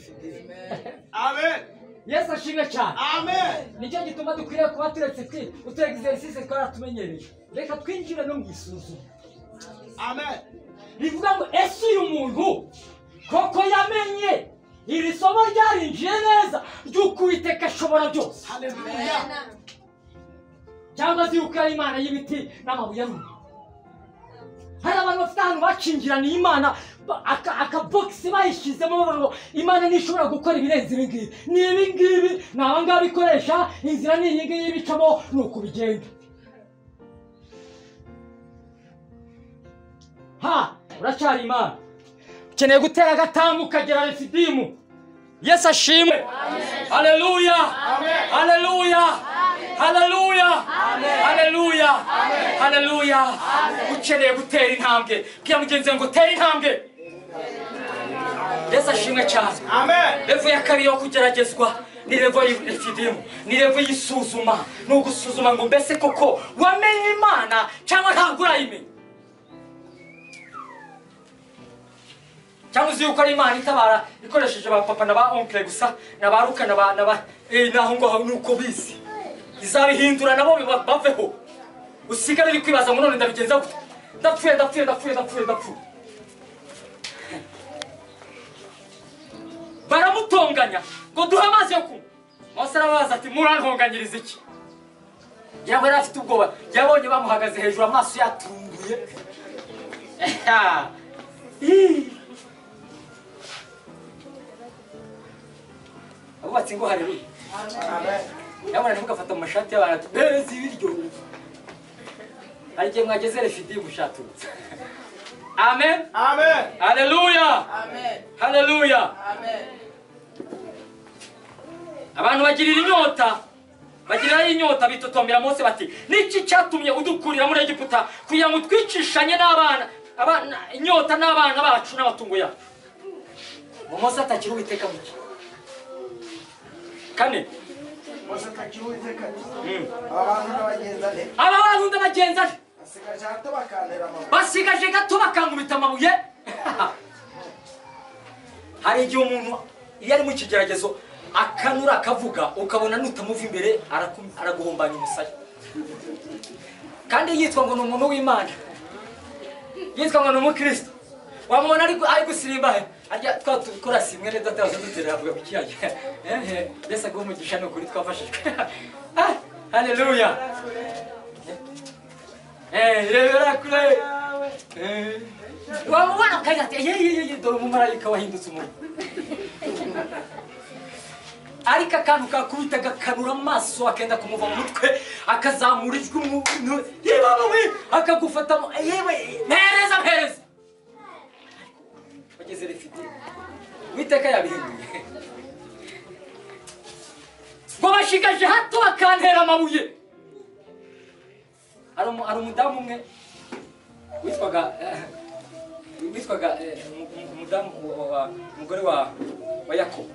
Amen. Yesu ashimwe cyane. Amen. Nicyo gituma dukwiriye kuba turetse utu exercice twaratumenyereye. Reka twinjire no mu isuzuma. Amen. Bivuga ngo ese uyu muntu koko yamenye iri somo ryarinjiye neza ry'uko Uwiteka ashobora byose. Haleluya. Cyangwa se yuko ari Imana y'ibiti n'amabuye arumye. Hari abantu bafite ahantu bakingiraniye Imana, akabogisi bayishyizemo bavuga ngo Imana ntishobora gukora ibirenze ibi ngibi. Ni ibi ngibi, ni aba ngaba ikoresha, inzira ni iyi ngiyi bicamo, ni uku bigenda. Ha, uracyari Imana. Ukeneye gutera agatambwe ukagera Refidimu. Yesu ashimwe. Haleluya. Haleluya. Haleluya. Haleluya. Haleluya. Ukeneye gutera intambwe. Bwira mugenzi wawe ngo tera intambwe. Yesu ashimwe cyane. Amen. Level ya kabiri yo kugeragezwa ni level y'Refidimu, ni level y'isuzuma. Ni ugusuzuma ngo mbese koko wamenye Imana cyangwa ntabwo urayimenya. Cyangwa uzi yuko ari Imana itabara ikoresheje ba papa na ba oncle gusa na ba ruka na ba naho ngo nuko bizi. Izabihindura nabo baveho. Usigare uri kwibaza ngo none ndabigenza gute? Ndapfuye ndapfuye ndapfuye ndapfuye ndapfuye. Baramutonganya ngo duhe amazi yo kunywa. Mose arababaza ati murantonganyiriza iki? Yaba yari afite ubwoba, yabonye bamuhagaze hejuru amaso yatunguye. Abubatsi ngo haleluya. Amen. Yabona ntimugafata mu mashati y'abantu ati bereza ibiryo. Hari igihe mwageze Refidimu ushaturutse. Amen. Amen. Haleluya. Amen. Haleluya. Amen. Abantu bagirira inyota, bagirira inyota bitotombera Mose bati niki cyatumye udukurira muri Egiputa kugira ngo twicishanye n'abana inyota n'abana bacu n'amatungo yacu. Mose atakira Uwiteka muke. Kane. Mose atakira Uwiteka ati aba bantu ndabagenza nte? Aba bantu ndabagenza nte? Basigaje gato bakankubita amabuye. Hari igihe umuntu iyo ari mu kigeragezo akanura akavuga, ukabona nutamuva imbere araguhombanya umusaya. Kandi yitwa ngo ni umuntu w'Imana, yitwa ngo ni umukristo, wamubona ari gusirimba he arya twa tukora simwe rero dataza dutera avuga ku kiyaga. Yesu aguhe umugisha, ni ukuri twafashijwe. Haleluya. Rebera kure. Wamubona ukagira ati ye dore umumarayika wahindutse umuntu. Ariko akantu kakubita gakanura amaso akenda kumuva mu mutwe, akazamura ijwi umuntu yewe akagufata yewe mpereza mpereza. Bageze Refidimu, Uwiteka yabihinduye. Ngo bashigaje hato bakantera amabuye. Hari umudamu umwe witwaga umudamu umugore wa Yakobo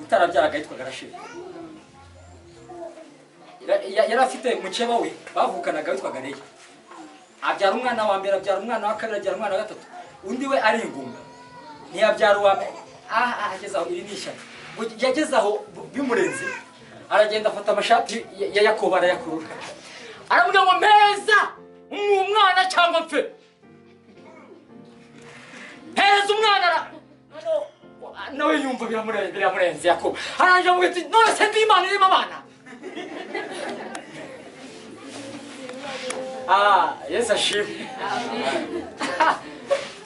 utarabyaraga, yitwaga Rasheli. Yari afite mukeba we bavukanaga witwaga Leya. Abyara umwana wa mbere, abyara umwana wa kabiri, abyara umwana wa gatatu. Undi we ari ingunga, ntiyabyara uwa mbere. Ageze aho iri ni ishyano. Yageze aho bimurenze, aragenda afata amashati ya Yakobo arayakurura, aramubwira ngo mpereza umwana cyangwa mpfe. Mpereza umwana. Nawe yumva biramurenze Yakobo. Arangije amugira ati none se ndi Imana irimo abana? Yesu ashimwe.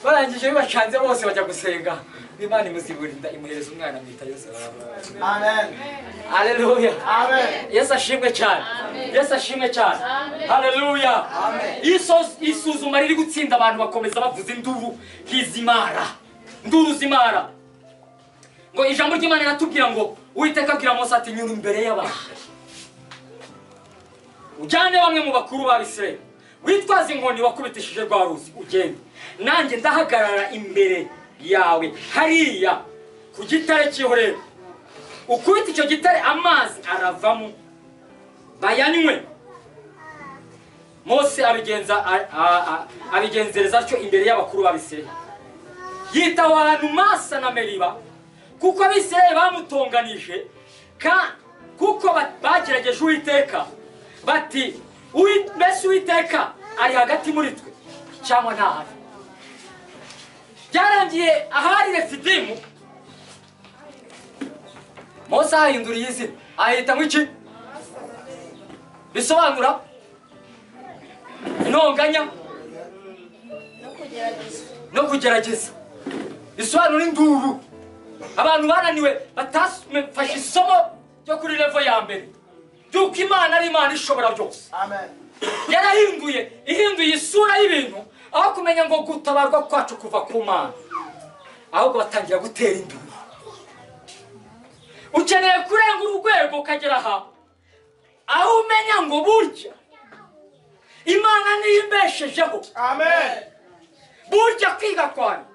Barangije bibacanze bose bajya gusenga. Imana imuziburinda imuhereza umwana amwita Yosefu. Amen. Haleluya. Amen. Yesu ashimwe cyane. Yesu ashimwe cyane. Haleluya. Amen. Isuzuma riri gutsinda abantu bakomeza bavuza induru nk'izimara. Induru zimara. Ngo ijambo ry'Imana riratubwira ngo Uwiteka abwira Mose ati nyura imbere y'abantu, ujyane bamwe mu bakuru ba Isirayeli, witwaze inkoni wakubitishije rwa ruzi, ugende nanjye ndahagarara imbere yawe hariya ku gitare cy'i Horebu, ukubite icyo gitare amazi aravamo bayanywe. Mose abigenzereza atyo imbere y'abakuru ba Isirayeli. Yita aho hantu Masa na Meriba, kuko Abisirayeli bamutonganije, kuko bagerageje Uwiteka bati mbese Uwiteka ari hagati muri twe cyangwa ntahari? Byarangiye ahari Refidimu, Mose ahinduriye izina ahita iki? Bisobanura intonganya no kugerageza, bisobanura induru. Abantu bananiwe batafashe isomo ryo kuri level ya mbere yuko Imana ari Imana ishobora byose. Amen. Yarahinduye, ihinduye isura y'ibintu, aho kumenya ngo gutabarwa kwacu kuva ku Mana, ahubwo batangira gutera induru. Ukeneye kurenga urwego ukagera aha aho umenya ngo burya Imana niyo imbeshejeho. Amen. Burya kwiga kwanyu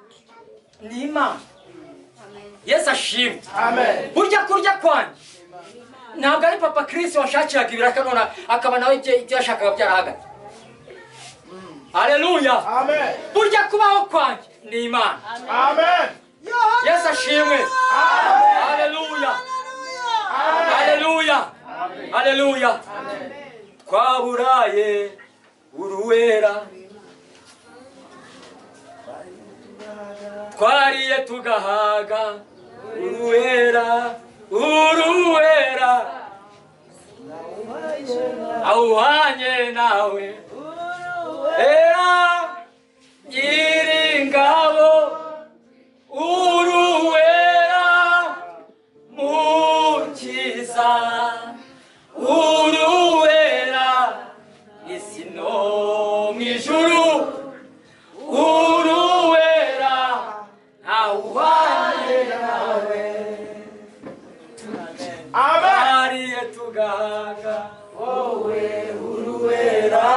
ni Imana. Yesu ashimwe. Amen. Burya kurya kwanyu ntabwo ari Papa Chris washakiraga ibiraka none akaba nawe ibyo yashakaga byarahagaze. Haleluya. Amen. Burya kubaho kwanjye ni Imana. Amen. Yesu ashimwe. Amen. Haleluya. Haleluya. Haleluya. Twaburaye uruwera, twariye tugahaga uruwera, uruwera awuhanye nawe era nyiringabo, uruwera mukiza, uruwera isi no mw'ijuru, uruwera awuhanye nawe. Amen. Twariye tugahaga wowe uruwera,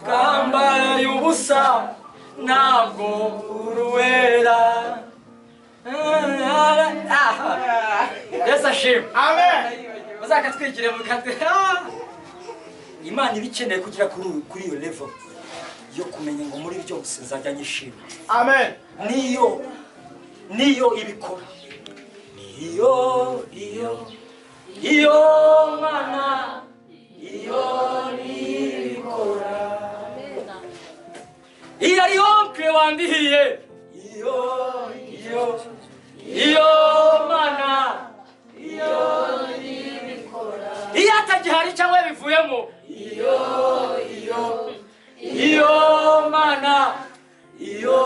twambaye ubusa ntabwo uruwera. Yesu ashimwe. Amen. Muzakatwigire mukate. Imana ibikeneye kugira kuri iyo level yo kumenya ngo muri byose nzajya nyishima. Amen. Niyo ibikora. Niyo iyo iyo mana iyo nibikora. Iyo ari onkle wandihiye. Iyo iyo iyo mana iyo nibikora. Iyo atagihari cyangwa bivuyemo. Iyo iyo iyo mana iyo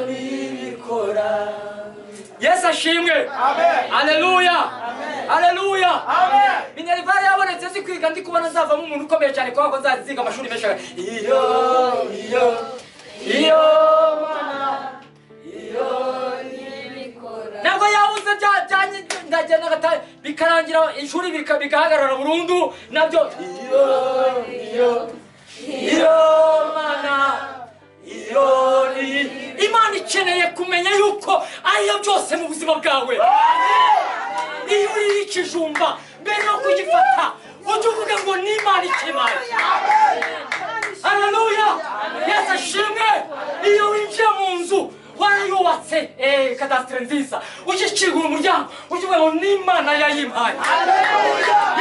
nibikora. Yesu ashimwe. Amen. Haleluya. Haleluya. Amen. Minerval yabonetse zikwiga ndi kubona nzavamo umuntu ukomeye cyane kwa ko nzaziga amashuri menshi. Iyo iyo iyo mana iyo nibikora. Ntabwo yabuze byanye ndagenda gata bikarangira ishuri bikahagarara burundu nabyo. Iyo iyo iyo mana iyo ni Imana ikeneye kumenya yuko ariyo byose mu buzima bwawe. Iyo uri ikijumba mbere yo kugifata ujye uvuga ngo ni Imana ikimaye. Haleluya. Yesu ashimwe. Iyo winjiye mu nzu warayubatse kadasitire nziza ugikingura umuryango ujye uvuga ngo ni Imana yayimpaye.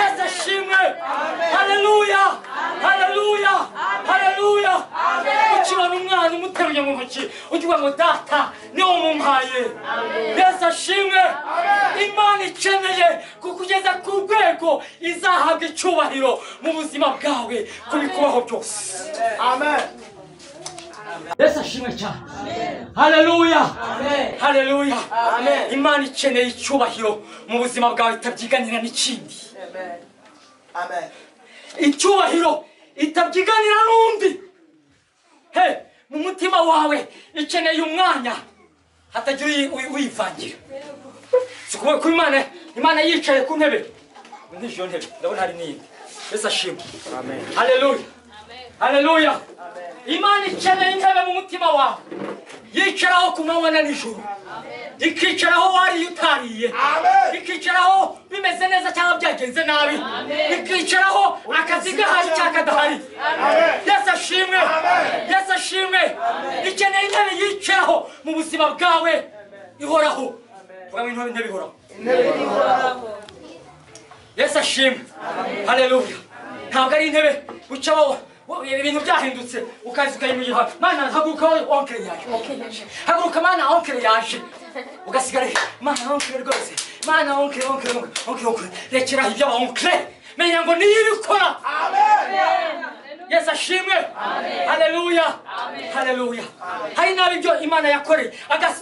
Yesu ashimwe. Haleluya. Haleluya. Haleluya. Ukibona umwana umuteruye mu ntoki ujye uvuga ngo data niwo mumpaye. Yesu ashimwe. Imana ikeneye kukugeza ku rwego izahabwa icyubahiro mu buzima bwawe kubikubaho byose. Amen. Yesu ashimwe cyane. Haleluya. Haleluya. Imana ikeneye icyubahiro mu buzima bwawe itabyiganira n'ikindi. Amen. Icyubahiro itabyiganira n'undi. He, mu mutima wawe ikeneye umwanya hatagira uyivangira. Sikuba ku Imana, Imana yicaye ku ntebe. Ndije ntebe, ndabona hari n'indi. Yesu ashimwe. Amen. Haleluya. Haleluya. Imana ikeneye intebe mu mutima wawe. Yicaraho ku manywa na nijoro. Ikicaraho wariye utariye. Ikicaraho bimeze neza cyangwa byagenze nabi. Ikicaraho akazi gahari cyangwa kadahari. Yesu ashimwe. Yesu ashimwe. Ikeneye intebe yicaraho mu buzima bwawe ihoraho. Vuga ngo intebe ihoraho. Yesu ashimwe. Haleluya. Ntabwo ari intebe ucaho ibintu byahindutse ukaza ukayimugira mana haguruka onkle yaje. Haguruka mana onkle yaje. Ugasigara mana onkle rwose. Mana onkle onkle onkle onkle. Rekera ibyo onkle. Menya ngo niyo ibikora. Amen. Yesu ashimwe. Haleluya. Haleluya. Hari n'abibyo Imana yakoreye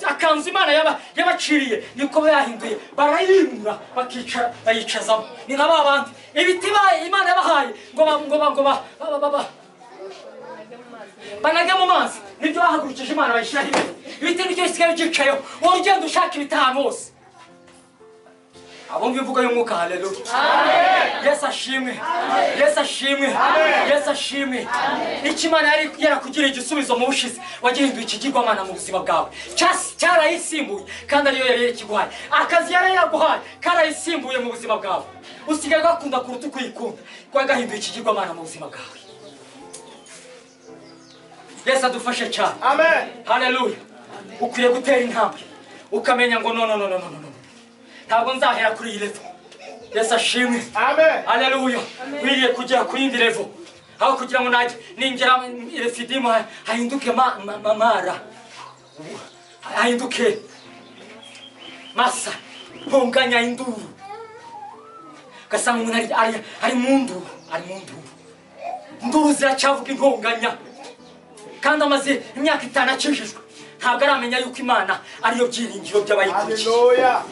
akanzu Imana yabaciriye niko bayahinduye barayimura bakicara bayicazamo. Ni nka babandi ibiti Imana yabahaye ngo ngo banage mu mazi nibyo bahagurukije Imana bayishyiraho ibiti. Ibiti nibyo bisigaye byicayeho. Wowe ugenda ushaka ibiti ahantu hose. Abumva imvugo y'umwuka. Haleluya. Yesu ashimwe. Yesu ashimwe. Yesu ashimwe. Icyo Imana yari yarakugiriye igisubizo mu bushize wagihinduye ikigirwamana mu buzima bwawe. Cyarayisimbuye kandi ariyo yari ikiguhaye. Akazi yari yaguhaye karayisimbuye mu buzima bwawe. Usigaye gakunda kuruta uko uyikunda. Wagahinduye ikigirwamana mu buzima bwawe. Yesu adufashe cyane. Amen. Haleluya. Ukwiriye gutera intambwe ukamenya ngo no no no no no no. Ntabwo nzahera kuri iyi level. Yesu ashimwe. Amen. Haleluya. Wiriye kugera ku yindi level. Aho kugira ngo najye ningera Refidimu hahinduke mara. Hahinduke masa. Ntonganya induru. Ugasanga umuntu ari mu nduru, ari mu nduru. Induru ziracyavuga intonganya. Kandi amaze imyaka 5 akijijwe. Ntabwo aramenya yuko Imana ariyo byiringiro by'abayikurikiye. Haleluya.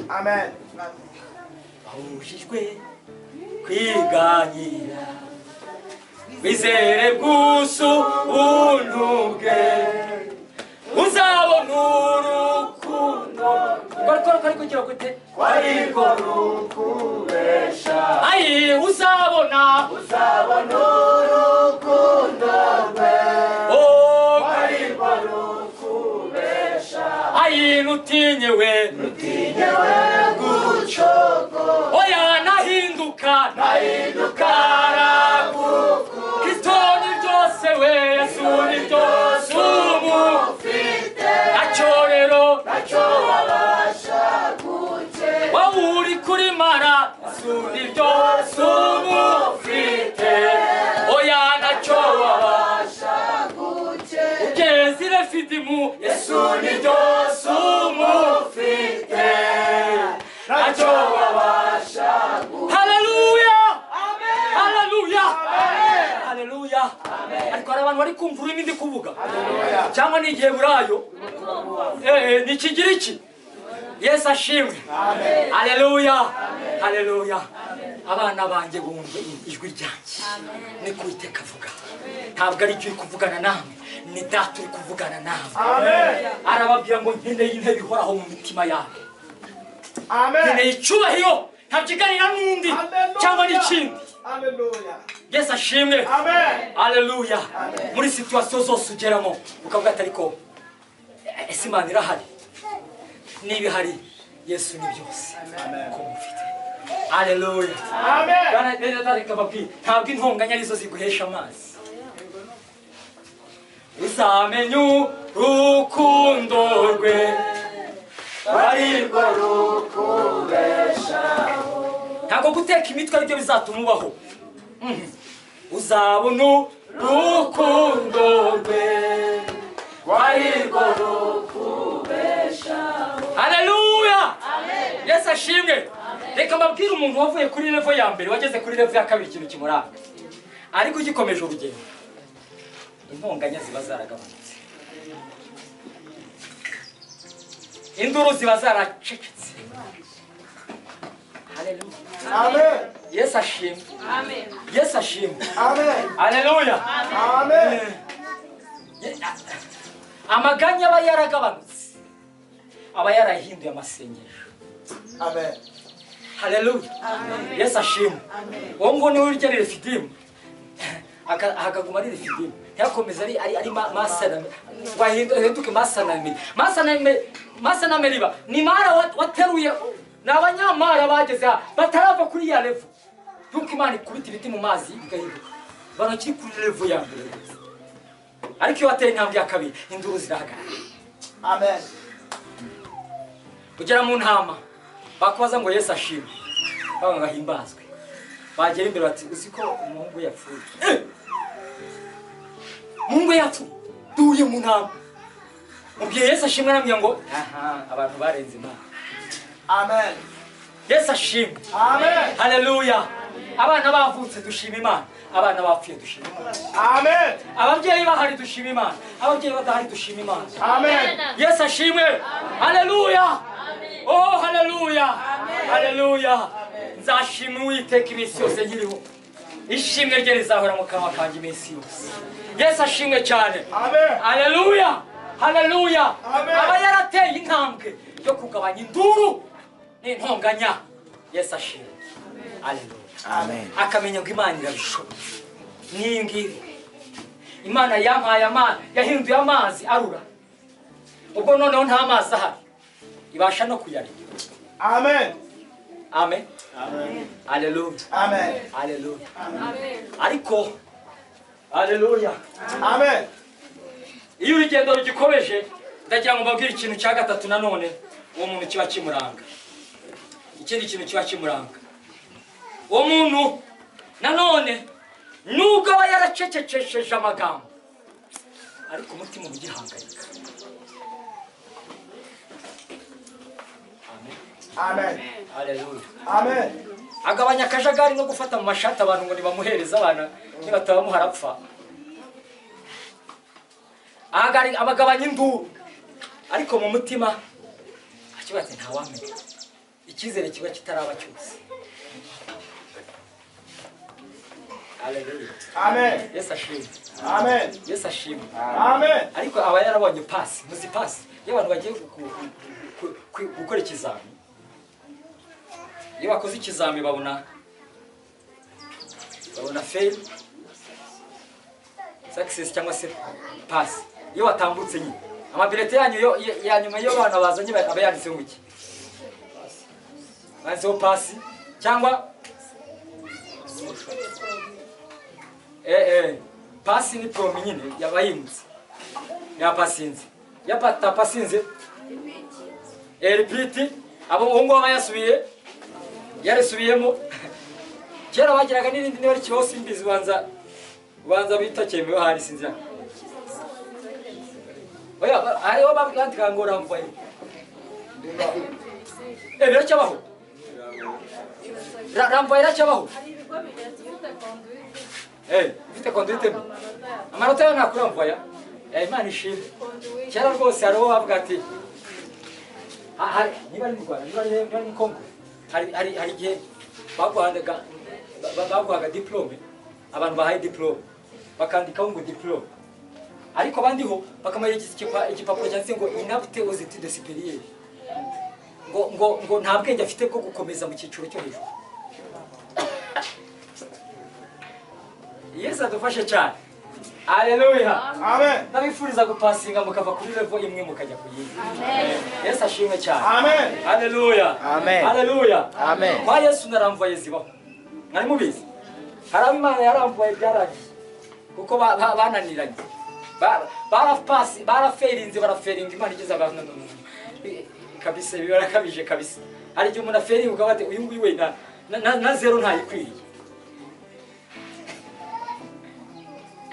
Amen. Bahujijwe kwiganyira wizere bwusu ubuntu bwe uzabona urukundo rwari kugira gute ariko rukubesha ayi uzabona urukundo rwe oh ariko rukubesha ayi nutinyewe gucogora oya nahinduka nahinduka aragu Kristo ni byose we, Yesu ni byose umufite, ntacyo rero ntacyo wabasha gukeka, wowe uri kuri mara, Yesu ni byose umufite, oya ntacyo wabasha gukeka, ugeze i Refidimu, Yesu ni byose umufite, ntacyo wabasha. Haleluya, haleluya, haleluya. Ariko hari abantu bari kumva ururimi ndi kuvuga cyangwa ni Igiheburayo, ni Ikigiriki. Yesu ashimwe. Haleluya, haleluya. Abana banjye bumve ijwi ryanjye, niko Uwiteka avuga. Ntabwo ari jye uri kuvugana namwe, ni Data uri kuvugana namwe. Arababwira ngo nkeneye intebe ihoraho mu mitima yabo, nkeneye icyubahiro ntabyiganira n'undi cyangwa n'ikindi. Yesu ashimwe. Haleluya. Muri situation zose ugeramo ukavuga ati ariko ese Imana irahari? Niba ihari, Yesu ni byose ko mufite. Haleluya. Ntabwo intonganya arizo ziguhesha amazi. Uzamenya urukundo rwe arirwo rukubeshaho. Ntabwo guteka imitwe aribyo bizatuma ubaho. Uzabona urukundo rwe arirwo rukubeshaho. Haleluya. Yesu ashimwe. Reka mbabwire umuntu wavuye kuri level ya mbere wageze kuri level ya kabiri ikintu kimuranga, ariko ugikomeje urugendo intonganya ziba zaragabanutse, induru ziba zaracecetse. Haleluya. Amen. Yesu ashimwe. Amen. Yesu ashimwe. Amen. Haleluya. Amen. Amaganya aba yaragabanutse, aba yarahinduye amasengesho. Amen. Haleluya. Yesu ashimwe. Uwo ngo niwe urya Refidimu, akaguma ari Refidimu, ntiyakomeze ari masana, wahinduke masanameri. Masanameri ba ni mara wateruye, ni abanyamara bageze batarava kuri ya level yuko Imana ikubita ibiti mu mazi bigahinduka, barakiri kuri level ya mbere. Ariko iyo wateye intambwe ya kabiri induru zirahagarara. Amen. Ugera mu ntama bakubaza ngo Yesu ashimwe, baba bahimbazwe, bagera imbere bati uzi ko umuhungu yapfuye. Umuhungu yapfuye duye mu ntama, mubwiye Yesu ashimwe aramubwira ngo aha abantu barenze Imana. Amen. Yesu ashimwe. Amen. Haleluya. Abana bavutse dushima Imana, abana bapfuye dushima Imana. Amen. Ababyeyi bahari dushima Imana, ababyeyi badahari dushima Imana. Amen. Yesu ashimwe. Haleluya. Oh haleluya. Haleluya. Nzashima Uwiteka iminsi yose nkiriho, ishimwe rye rizahora mu kanwa kanjye iminsi yose. Yesu ashimwe cyane. Amen. Haleluya. Haleluya. Aba yarateye intambwe yo kugabanya induru n'intonganya. Yesu ashimwe. Haleluya. Amen. Akamenya ngo Imana irabishoboye. N'iyi ngiyi Imana yampaye amazi, yahinduye amazi arura, ubwo noneho nta mazi ahari, ibasha no kuyarira. Amen. Amen. Amen. Haleluya. Amen. Haleluya. Amen. Ariko haleluya. Amen. Iyo urugendo rugikomeje, ndagira ngo mbabwire ikintu cya gatatu nanone uwo muntu kiba kimuranga. Ikindi kintu kiba kimuranga, uwo muntu nanone nubwo aba yaracecekesheje amagambo, ariko umutima uba ugihangayika. Amen. Amen. Haleluya. Amen. Agabanya akajagari no gufata mu mashati abantu ngo nibamuhereze abana, nibatabamuha arapfa. Abagabanya induru, ariko mu mutima akibaza ati ntawamenya, icyizere kiba kitaraba cyose. Haleluya. Amen. Yesu ashimwe. Amen. Yesu ashimwe. Amen. Ariko aba yarabonye pasi, muzi pasi iyo abantu bagiye gukora ikizami, iyo bakoze ikizami babona fail, success cyangwa se pass. Iyo watambutse nyine amabirete yanyu yo ya nyuma iyo abana bazanye aba yanditseho iki? Banditseho pass cyangwa Pasi ni promi nyine yabayimutse. Yapasinze. Yapata pasinze. Repeat abo ngo bayasubiye yarisubiyemo. Kera bagiraga n'irindi niba kibaho simbizi banza bita cyemewe hari sinzi. Oya hariho babwandika ngo ramvaye. Biracyabaho. Ramvaye iracyabaho. Ufite conduite. Amanota yo ntakuramvaya. Imana ishimwe. Kera rwose hariho bavuga ati niba ari mu Rwanda niba ari mu Congo hari igihe baguhaga diplome, abantu bahaye diplome bakandikaho ngo diplome, ariko abandiho bakamuha igipapuro cyanditse ngo inapte aux études supérieures, ngo ngo ngo nta bwenge afite bwo gukomeza mu cyiciro cyo hejuru. Yesu adufashe cyane. Haleluya. Amen. Ndabifuriza gupasinga mukava kuri level imwe mukajya ku yindi. Amen. Yesu ashimwe cyane. Amen. Haleluya. Amen. Haleluya. Amen. Kwa Yesu naramvaye zibaho. Mwari mubizi? Hari Imana yaramvaye byaragiye. Kuko bananiranye. Barapasi, baraferinze, baraferinga Imana igeze abantu kabisa bibarakabije kabisa. Hari igihe umuntu aferinga ukabate uyu nguyu we na zero ntayikwiriye.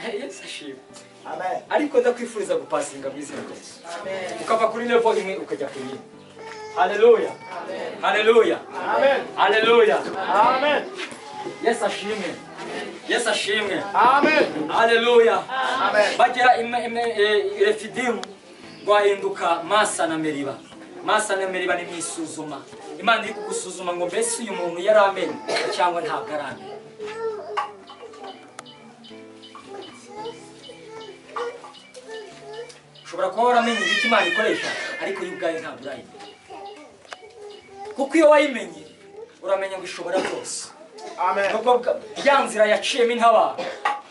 Yesu ashimwe. Amen. Ariko ndakwifuriza gupasinga mu izina rya Yesu. Amen. Ukava kuri level imwe ukajya ku yindi. Haleluya. Amen. Haleluya. Amen. Haleluya. Amen. Yesu ashimwe. Yesu ashimwe. Amen. Haleluya. Amen. Bagera Refidimu rwahinduka Masa na Meriba. Masa na Meriba ni mwisuzuma. Imana iri kugusuzuma ngo mbese uyu muntu yaramenye cyangwa ntabwo aramenye. Ushobora kuba waramenye ibiti Imana ikoresha ariko yo ubwayo ntabwo urayimenya. Kuko iyo wayimenye uramenya ngo ishobora byose. Amen. Nubwo ya nzira yaciyemo intabaro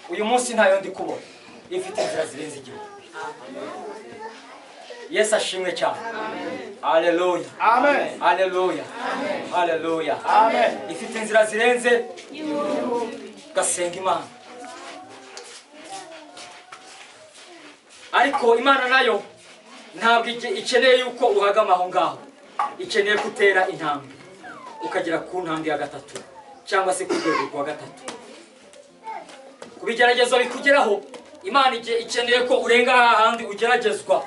uyu munsi ntayo ndi kubona, ifite inzira zirenze igihumbi. Yesu ashimwe cyane. Haleluya. Amen. Haleluya. Haleluya. Amen. Ifite inzira zirenze igihumbi. Gasenga Imana. Ariko Imana nayo ntabwo ikeneye yuko uhagama aho ngaho, ikeneye gutera intambwe ukagera ku ntambwe ya gatatu cyangwa se ku rwego rwa gatatu. Ku bigeragezo bikugeraho Imana ikeneye ko urenga ahandi ugeragezwa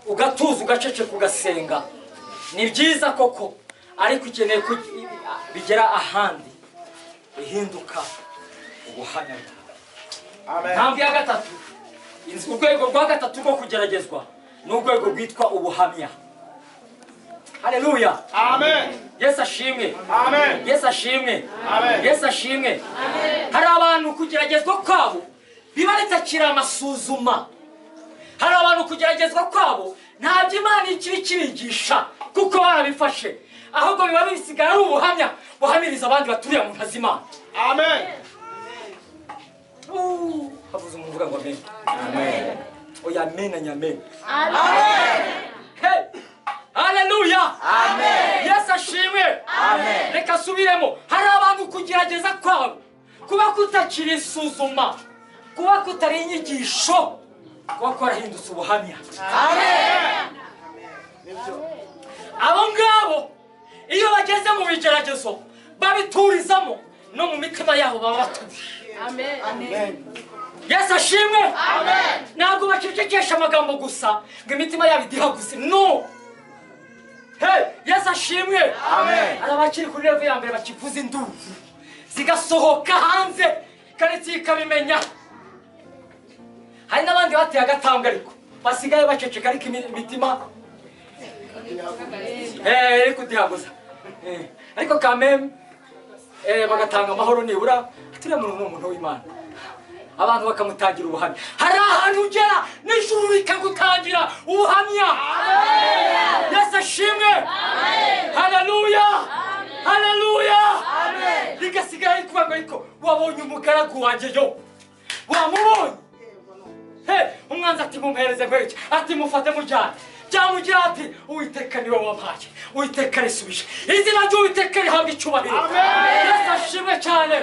ugatuza ugaceceka ugasenga. Ni byiza koko, ariko ikeneye ko bigera ahandi ihinduka ubuhamya bwawe. Amen. Intambwe ya gatatu, urwego rwa gatatu rwo kugeragezwa ni urwego rwitwa ubuhamya. Haleluya. Amen. Yesu ashimwe. Amen. Yesu ashimwe. Amen. Yesu ashimwe. Amen. Hari abantu kugeragezwa kwabo biba bitakiri amasuzuma. Hari abantu kugeragezwa kwabo ntabyo Imana ikiri kibigisha kuko barabifashe, ahubwo biba bisigara ari ubuhamya buhamiriza abandi baturiye mu nka z'Imana. Amen. Havuze umuntu uvuga ngo amen. Amen. Oya amen na amen. Amen. Hey. Haleluya. Amen. Yesu ashimwe. Amen. Reka asubiremo. Hari abantu kugerageza kwabo kuba kutakiri isuzuma, kuba kutari inyigisho, kuba kwarahindutse ubuhamya. Amen. Abo ngabo iyo bageze mu bigeragezo babiturizamo no mu mitima yabo baba batuje. Amen. Amen. Yesu ashimwe. Amen. Ntabwo bacecekesha amagambo gusa ngo imitima yabo idihaguze. No. Hey, Yesu ashimwe. Amen. Hari abakiri kuri level ya mbere bakivuza induru zigasohoka hanze kandi ikabimenya. Hari n'abandi bateye agatambwe ariko basigaye baceceka ariko imitima iri kudihaguza. Ariko kameme bagatanga amahoro nibura turiya muntu ni umuntu w'Imana. Abantu bakamutangira ubuhamya. Hari ahantu ugera n'ijuru rikagutangira ubuhamya. Yesu ashimwe. Haleluya. Haleluya. Rigasigara rikuvuga ngo ariko wabonye umugaragu wanjye yo, wamubonye. Hey, umwanzi ati mumuhereze nkwereke, ati mufate mujyane. Byamugira ati Uwiteka niwe wampaye, Uwiteka risubije, izina ry'Uwiteka rihabwa icyubahiro. Yesu ashimwe cyane.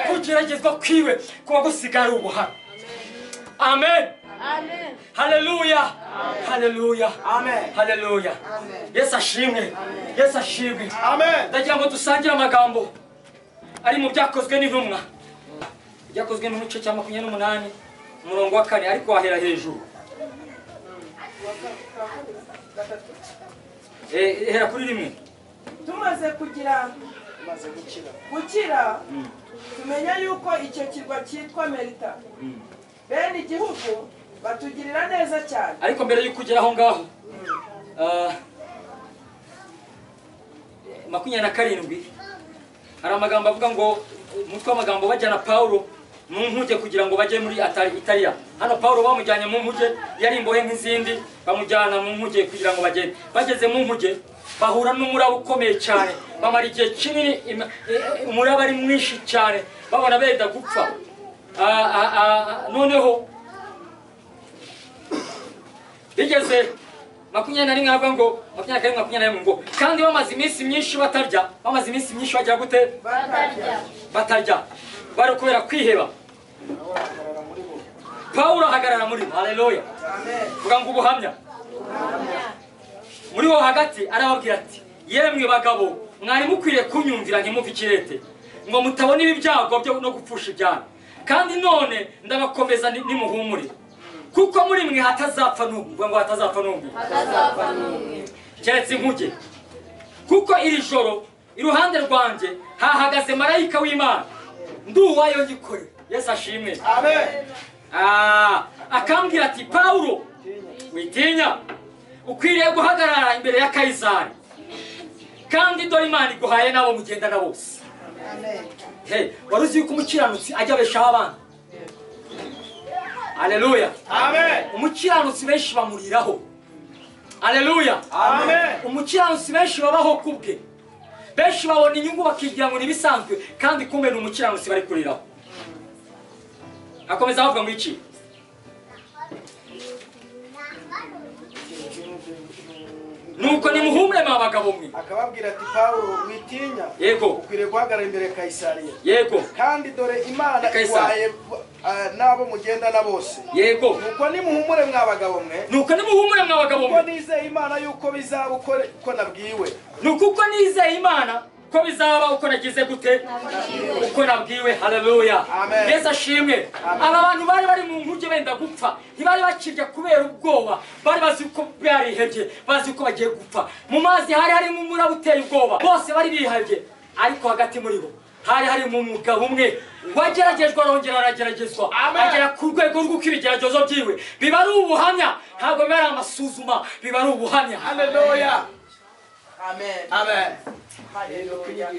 Kugeragezwa kwiwe kuba gusigara ubuhamya. Amen. Haleluya. Haleluya. Amen. Haleluya. Yesu ashimwe. Yesu ashimwe. Amen. Ndagira ngo dusangire amagambo ari mu byakozwe n'intumwa. Byakozwe n'umuce cya 28 umurongo wa 4, ariko wahera hejuru. Hera kuri rimwe. Tumaze kugira gukira tumenya yuko icyo kirwa cyitwa Melita. Bene igihugu batugirira neza cyane. Ariko mbere yuko ugera aho ngaho 27 hari amagambo avuga ngo umutwe w'amagambo bajyana Paulo mu nkuge kugira ngo bajye muri Italiya. Hano Paulo bamujyanye mu nkuge, yari imbohe nk'izindi, bamujyana mu nkuge kugira ngo bagende. Bageze mu nkuge bahura n'umuraba ukomeye cyane, bamara igihe kinini, umuraba ari mwinshi cyane, babona benda gupfa. Noneho bigeze 21 avuga ngo 22 21 ngo kandi bamaze iminsi myinshi batarya, bamaze iminsi myinshi bajya gute? Batarya. Bari kubera kwiheba. Paulo ahagarara muri bo. Haleluya. Amen. Vuga ngo ubuhamya. Muri bo hagati arababwira ati yemwe bagabo, mwari mukwiriye kunyumvira ntimuve ikirete, ngo mutabona ibi byago byo no gupfusha ibyanyu. Kandi none ndabakomeza nimuhumure, kuko muri mwe hatazapfa n'umwe. Vuga ngo hatazapfa n'umwe. Hatazapfa n'umwe. Keretse inkuge. Kuko iri joro iruhande rwanjye hahagaze marayika w'Imana, nduwayo nyikorera. Yesu ashimwe. Amen. Akambwira ati Paulo, witinya, ukwiriye guhagarara imbere ya Kaisari, kandi dore Imana iguhaye nabo mugendana bose. Hey, wari uzi yuko umukiranutsi ajya abeshaho abana? Haleluya. Amen. Umukiranutsi benshi bamuriraho. Haleluya. Amen. Umukiranutsi benshi babaho kubwe, benshi babona inyungu bakigira ngo nibisanzwe, kandi kumbe ni umukiranutsi bari kuriraho. Akomeza avuga ngo iki? Nuko nimuhumure mwa bagabo mwe. Akababwira ati Paulo, witinya. Yego. Ukwiriye guhagarara imbere ya Kaisariya. Yego. Kandi dore Imana iguhaye nabo mugendana bose. Yego. Nuko nimuhumure mwa bagabo mwe. Nuko nimuhumure mwa bagabo mwe. Kuko nizeye Imana yuko bizaba uko nabwiwe. Nuko uko nizeye Imana ko bizaba uko nagize gute? Uko nabwiwe. Haleluya. Yesu ashimwe. Aba bantu bari bari mu nkuge benda gupfa, ntibari bakirya kubera ubwoba, bari bazi uko barihebye, bazi uko bagiye gupfa. Mu mazi hari harimo umuraba uteye ubwoba, bose bari bihebye, ariko hagati muri bo hari harimo umugabo umwe wageragejwe arongera arageragezwa, agera ku rwego rw'uko ibigeragezo byiwe biba ari ubuhamya, ntabwo biba ari amasuzuma, biba ari ubuhamya. Haleluya. Amen. Amen. Haleluya.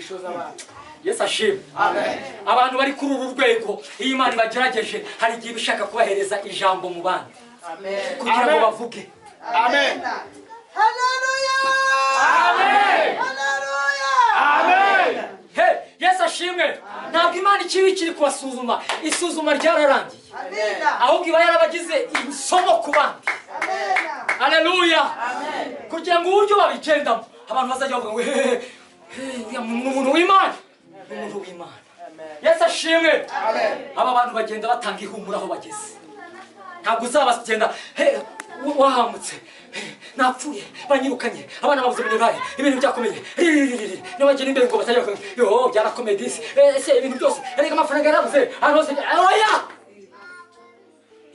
Yesu ashimwe. Amen. Abantu bari kuri uru rwego, iyo Imana ibagerageje hari igihe ibishaka kubahereza ijambo mu bandi. Amen. Kugira ngo bavuge. Amen. Haleluya. Amen. Haleluya. Amen. Hey, Yesu ashimwe. Ntabwo Imana ikibi kiri kubasuzuma, isuzuma ryararangiye. Amen. Ahubwo iba yarabagize isomo ku bandi. Amen. Haleluya. Amen. Kugira ngo uburyo babigendamo abantu bazajya bavuga ngo uriya ni umuntu w'Imana, ni umuntu w'Imana. Yesu ashimwe. Amen. Aba bantu bagenda batanga ihumura aho bageze. Ntabwo uzabagenda wahamutse, napfuye, banyirukanye, abana babuze minerali, ibintu byakomeye, nibagera imbere ngo batajya yo byarakomeye disi, ese ibintu byose, erega amafaranga yarabuze, ahantu hose, oya!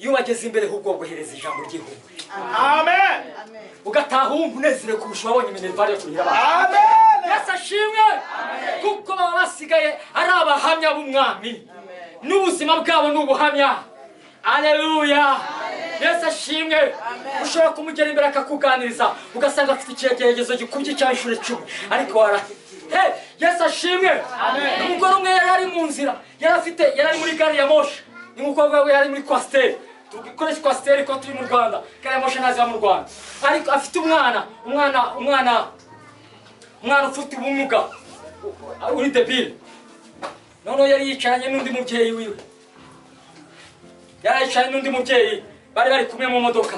Iyo bageze imbere ahubwo baguhereza ijambo ry'ihumure. Amen. Ugataha wumva unezerewe kurusha wabonye minervari yo kurihira abana. Amen. Yesu ashimwe. Kuko baba basigaye ari abahamya b'umwami, n'ubuzima bwabo ni ubuhamya. Haleluya. Yesu ashimwe. Ushobora kumugera imbere akakuganiriza, ugasanga afite ikigeragezo gikubye cya inshuro 10, ariko Yesu ashimwe. Umugore umwe yari ari mu nzira, yari ari muri gari ya moshi, ni nkuko bavuga ngo yari muri kwasiteri. Dukoresha kwasiteri ko turi mu Rwanda, gari ya moshi ntaziba mu Rwanda. Ariko afite umwana ufite ubumuga uri debile. Noneho yari yicaranye n'undi mubyeyi wiwe, yari yicaranye n'undi mubyeyi, bari bari kumwe mu modoka.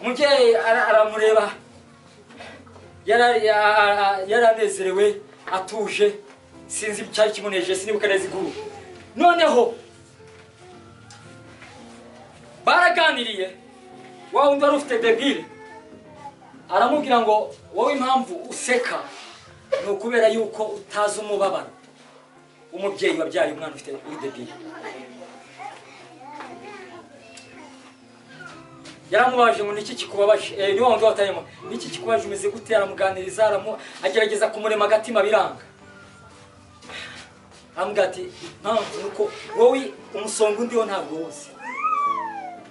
Umubyeyi aramureba, yaranezerewe atuje, sinzi icyari kimunejeje, sinibuka neza inkuru. Noneho baraganiriye, wa wundi wari ufite debile aramubwira ngo wowe impamvu useka ni ukubera yuko utazi umubabaro umubyeyi wabyaye umwana ufite uri debile. Yaramubaje ngo niki kikubabaje, ni wa wundi watayemo, niki kikubabaje, umeze gute? Aramuganiriza, agerageza kumurema agatima biranga. Aramubwira ati impamvu nuko wowe umusonga undiho ntabwo uzi,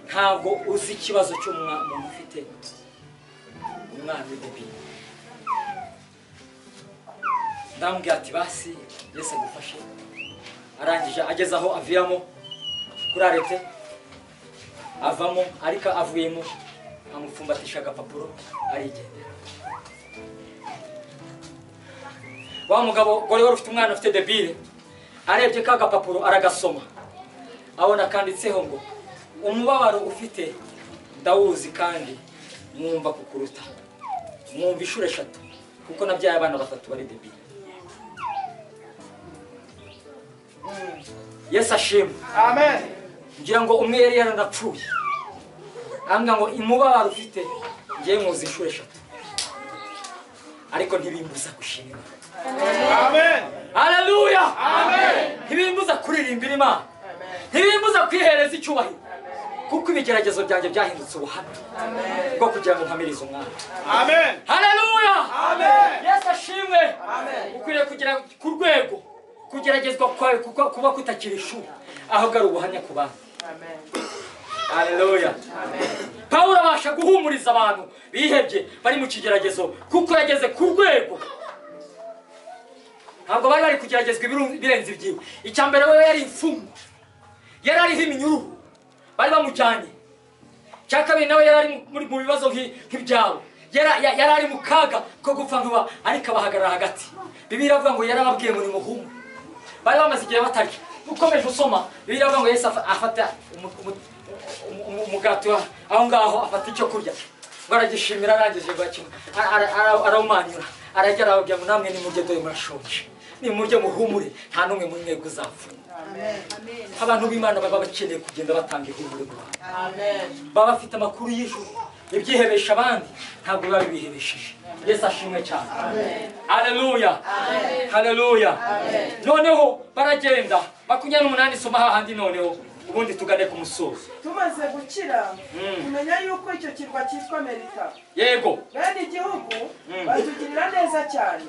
ntabwo uzi ikibazo cy'umuntu ufite umwana w'idebile. Ndamubwira ati basi Yesu agufashe. Arangije ageze aho aviramo kuri arete, avamo, ariko avuyemo amupfumbatisha agapapuro arigendera. Wa mugabo gore wari ufite umwana ufite debile arebye ka gapapuro aragasoma, abona kanditseho ngo umubabaro ufite ndawuzi kandi mwumva kukuruta, mwumva inshuro 3 kuko nabyaye abana 3 bari debile. Yesu ashimwe. Amen. Ngira ngo umwe yari yaranapfuye, ambwira ngo umubabaro ufite ngiye muzi inshuro 3 ariko ntibimbuza gushima. Amen. Haleluya. Amen. Ntibimbuza kuririmbira Imana, ntibimbuza kwihereza icyubahiro, kuko ibigeragezo byanjye byahindutse ubuhamya bwo kugira ngo mpamirize umwana. Amen. Haleluya. Amen. Yesu ashimwe. Amen. Ukwiriye kugera ku rwego kugeragezwa kwawe kuko kuba kutakiri ishuri, ahubwo ari ubuhamya ku bandi. Amen. Haleluya. Amen. Pawulo abasha guhumuriza abantu bihebye bari mu kigeragezo kuko yageze ku rwego. Ntabwo bari bari kugeragezwa ibirenze ibyiwe. Icya mbere we yari imfungwa, yari ariho iminyururu, bari bamujyanye. Icya kabiri nawe yari ari mu bibazo nk'ibyabo, yari ari mu kaga ko gupfa nkuba, ariko abahagarara hagati. Bibiliya iravuga ngo yarababwiye ngo nimuhumure. Bari bamaze igihe batarya. Ukomeje usoma, Bibiliya iravuga ngo Yesu afata umugati aho ngaho, afata icyo kurya ngo aragishimira, arangije arawumanyura, arajya arababwira ngo namwe nimurye dore murashonje, nimurye muhumure, nta n'umwe muri mwebwe uzapfa. Abantu b'Imana baba bakeneye kugenda batanga ihumure mu bantu. Baba bafite amakuru y'ijuru, ibyihebesha abandi ntabwo biba bibihebesheje. Yesu ashimwe cyane. Haleluya. Haleluya. Noneho baragenda 28, soma hahandi noneho ubundi tugane ku musozo. Tumaze gukira tumenya yuko icyo kirwa cyitwa Melita. Yego. Bene igihugu batugirira neza cyane.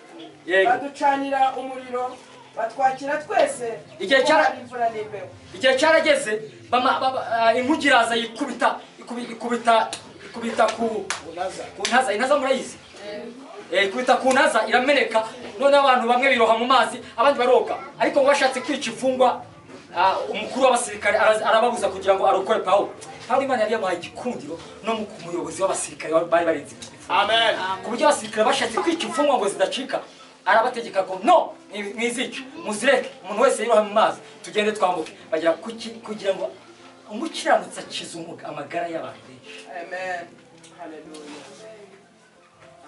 Yego. Baducanira umuriro, batwakira twese. Igihe cyarageze inkugi iraza yikubita ikubita ku ntaza. Intaza murayizi? Ikubita ku ntaza irameneka. Noneho abantu bamwe biroha mu mazi, abandi baroga, ariko ngo bashatse kwica imfungwa, umukuru w'abasirikare arababuza kugira ngo arokore Pawulo. Pawulo Imana yari yamuhaye igikundiro no mu muyobozi w'abasirikare bari barinze imfungwa. Amen. Ku buryo abasirikare bashatse kwica imfungwa ngo zidacika, arabategeka ko no mwizica, muzireke, umuntu wese yiroha mu mazi tugende twambuke. Bagera kuki? Kugira ngo umukiranutsi akize amagara y'abantu benshi. Amen. Haleluya.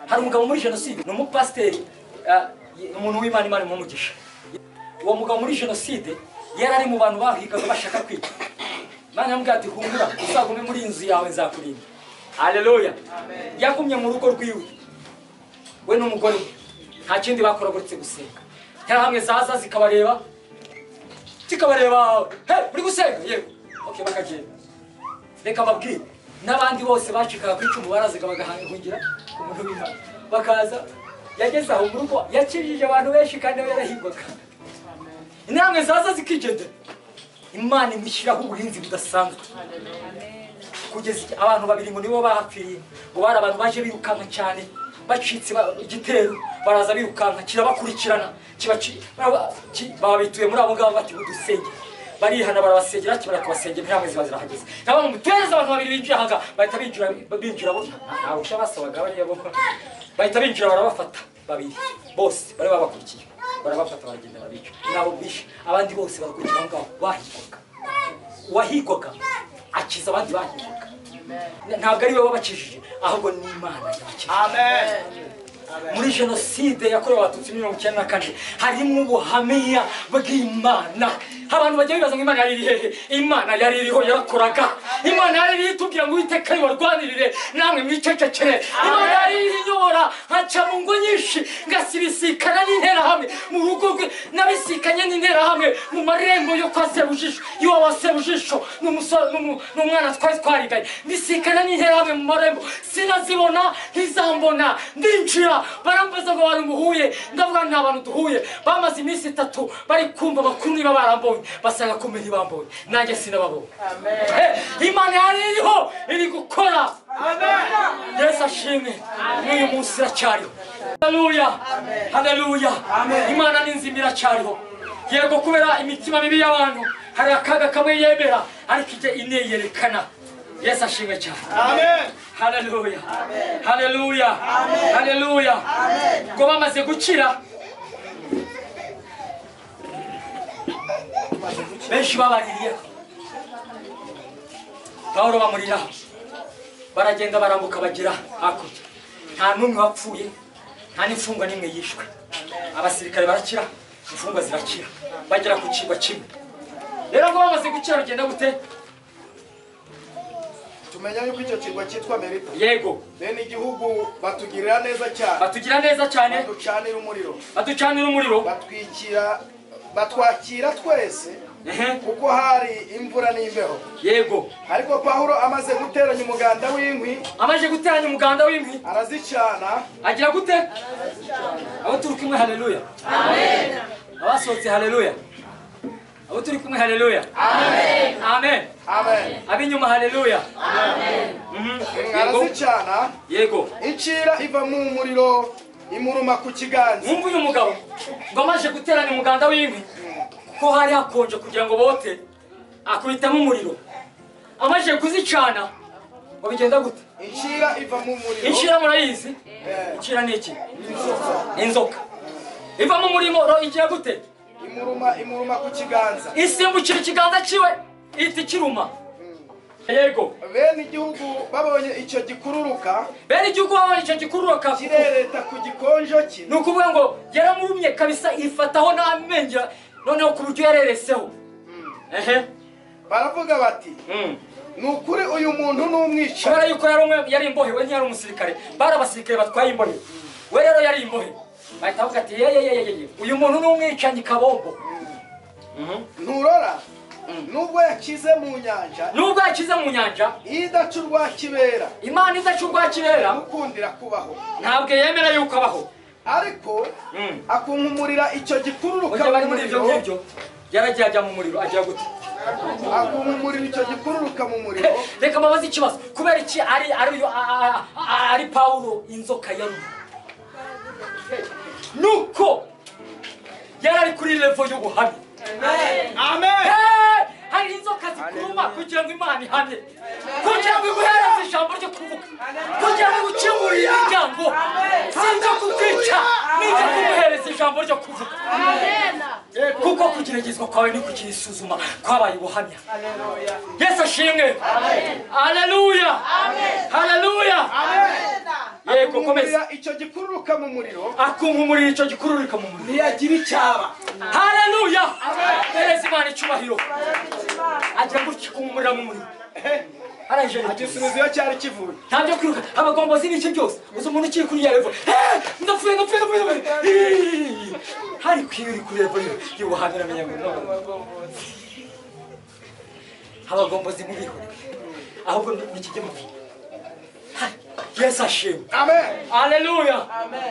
Hari umugabo muri jenoside, ni umupasiteri, umuntu w'Imana, Imana imumugisha. Uwo mugabo muri jenoside yari ari mu bantu bahigaga bashaka kwica. Imana yamubwira ati humura, uzagume muri inzu yawe nzakurinda. Haleluya. Yagumye mu rugo rwiwe we n'umugore we, nta kindi bakoraga uretse gusenga. Interahamwe zaza zikabareba, he uri gusenga? Yego. Okay, bakagenda. Reka babwire n'abandi bose bacikaga ku icumu barazaga bagahungira ku muntu w'Imana, bakaza. Yageze aho mu rugo yakijije abantu benshi kandi we yarahigwaga. Interahamwe zaza zikigendera. Imana imushyiraho uburinzi budasanzwe. Kugeza abantu babiri ngo nibo bahapfiriye, ngo bari abantu baje birukanka cyane, bacitse igitero, baraza birukanka kirabakurikirana, babituye muri abo ngabo bati udusenge. Barihana barabasengera, kibara kubasengera, interahamwe ziba zirahageze. Nabo mutereza abantu babiri binjira aha, bahita binjira bo ntawe ushabasabaga bariya bo, bahita binjira barabafata babiri bose bari babakurikiye, barabafata baragenda barabica. Nabo bishe abandi bose barakurikira aho ngaho bahigwaga. Uwahigwaga akiza abandi bahigwaga. Ntabwo ari we wabakijije, ahubwo ni Imana yabakijije. Amen. Muri jenoside yakorewe Abatutsi 94 harimo ubuhamya bw'Imana. Abantu bajya bibaza ngo Imana yari iri hehe? Imana yari iriho, yarakoraga. Imana yari iriho itubwira ngo Uwiteka ibarwanirire namwe mwicecekere. Imana yari iriho inyobora, nkaca mu ngo nyinshi ngasibisikana n'interahamwe mu rugo rwe, nabisikanye n'interahamwe mu marembo yo kwa Sebujisho. Iwawe wa Sebujisho n'umwana twari twariganye, mbisikana n'interahamwe mu marembo, sinazibona ntizambona, ndinjira barambaza ngo bari muhuye, ndavuga nta bantu duhuye. Bamaze iminsi 3 bari kumva amakuru niba barambonye, basanga kumbe ntibambonye, nanjye sinababonye. Imana yari iriho iri gukora. Yesu ashimwe, n'uyu munsi iracyariho. Haleluya, haleluya. Imana ni nzima, iracyariho. Yego, kubera imitima mibi y'abantu hari akaga kamwe yemera, ariko ijya ineyerekana. Yesu ashimwe cyane. Amen. Haleluya, haleluya, haleluya. Ngo bamaze gukira, benshi babaririye Pawulo bamuriraho, baragenda barambuka bagera hakurya. Nta n'umwe wapfuye, nta n'imfungwa n'imwe yishwe. Abasirikare barakira, imfungwa zirakira, bagera ku kirwa kimwe. Rero ngo bamaze gukira bigenda gute? Tumenya yuko icyo kirwa cyitwa Melita. Yego. Bene igihugu batugirira neza cyane. Batugira neza cyane. Baducanira umuriro. Baducanira umuriro. Batwakira twese. Kuko hari imvura n'imbeho. Yego. Ariko Pawulo amaze guteranya umuganda w'inkwi, arazicana. Agira gute? Abo turi kumwe, haleluya. Amen. Abasohotse, haleluya. Abo turi kumwe, haleluya. Amen. Amen. Amen. Abinyuma, haleluya. Amen. Arazicana. Yego. Incira iva mu muriro imuruma ku kiganza. Mwumva uyu mugabo ngo amaze guteranya umuganda w'inkwi, ko hari hakonje kugira ngo bote, akubitamo umuriro. Amaze kuzicana ngo bigenda gute? Incira iva mu muriro. Incira murayizi? Incira ni iki? Inzoka. Iva mu muriro igira gute? Imuruma ku kiganza. Isimbukira ikiganza ciwe ihita ikiruma. Yego. Bene igihugu babonye icyo gikururuka, kirereta ku gikonjo cye. Ni ukuvuga ngo yaramurumye kabisa, ifataho n'amenyo, noneho ku buryo yarereseho. Baravuga bati ni ukuri uyu muntu ni umwicanyi. Kubera yuko yari imbohe, we ntiyari umusirikare, bari abasirikare batwaye imbohe, we rero yari imbohe. Bahita bavuga ati yeyeyeye, uyu muntu ni umwicanyi kabombo. Nturora nubwo yakize mu nyanja, idaca urwa kibera, Imana idaca urwa kibera mukundira kubaho, ntabwo yemera yuko abaho. Ariko akunkumurira icyo gikururuka mu muriro. Ibyo ngibyo yaragiye ajya mu muriro, agira gute? Akunkumurira icyo gikururuka mu muriro. Reka mbabaze ikibazo, kubera iki ari Pawulo inzoka yarumye? Nuko yari ari kuri level y'ubuhamya. Amen. Hari inzoka zikuruma kugira ngo Imana ihamye, kugira ngo iguhereze ijambo ryo kuvuga, kugira ngo igukingurire imiryango. Si ibyo kukwica, ni ibyo kuguhereza ijambo ryo kuvuga. Kuko kugeragezwa kwawe ni kukirisuzuma kwabaye ubuhamya. Yesu ashimwe. Haleluya, haleluya. Yego, komeza. Icyo gikururuka mu muriro, akunkumurira icyo gikururuka mu muriro, ntiyagira icyaba. Haleluya. Perezida Imana icyubahiro. Agira gutya kumurira mu muriro. Arangije agisubiza iyo cyari kivuye. Ntabyo kwiruka, abagombozi n'iki byose. Uzi umuntu ukiri kuri ya level. Ndapfuye. Hari kwiri kuri level y'ubuhamya, namenya ngo no. Abagombozi mubihore. Ahubwo nikijye mu. Yesu ashimwe. Amen. Haleluya.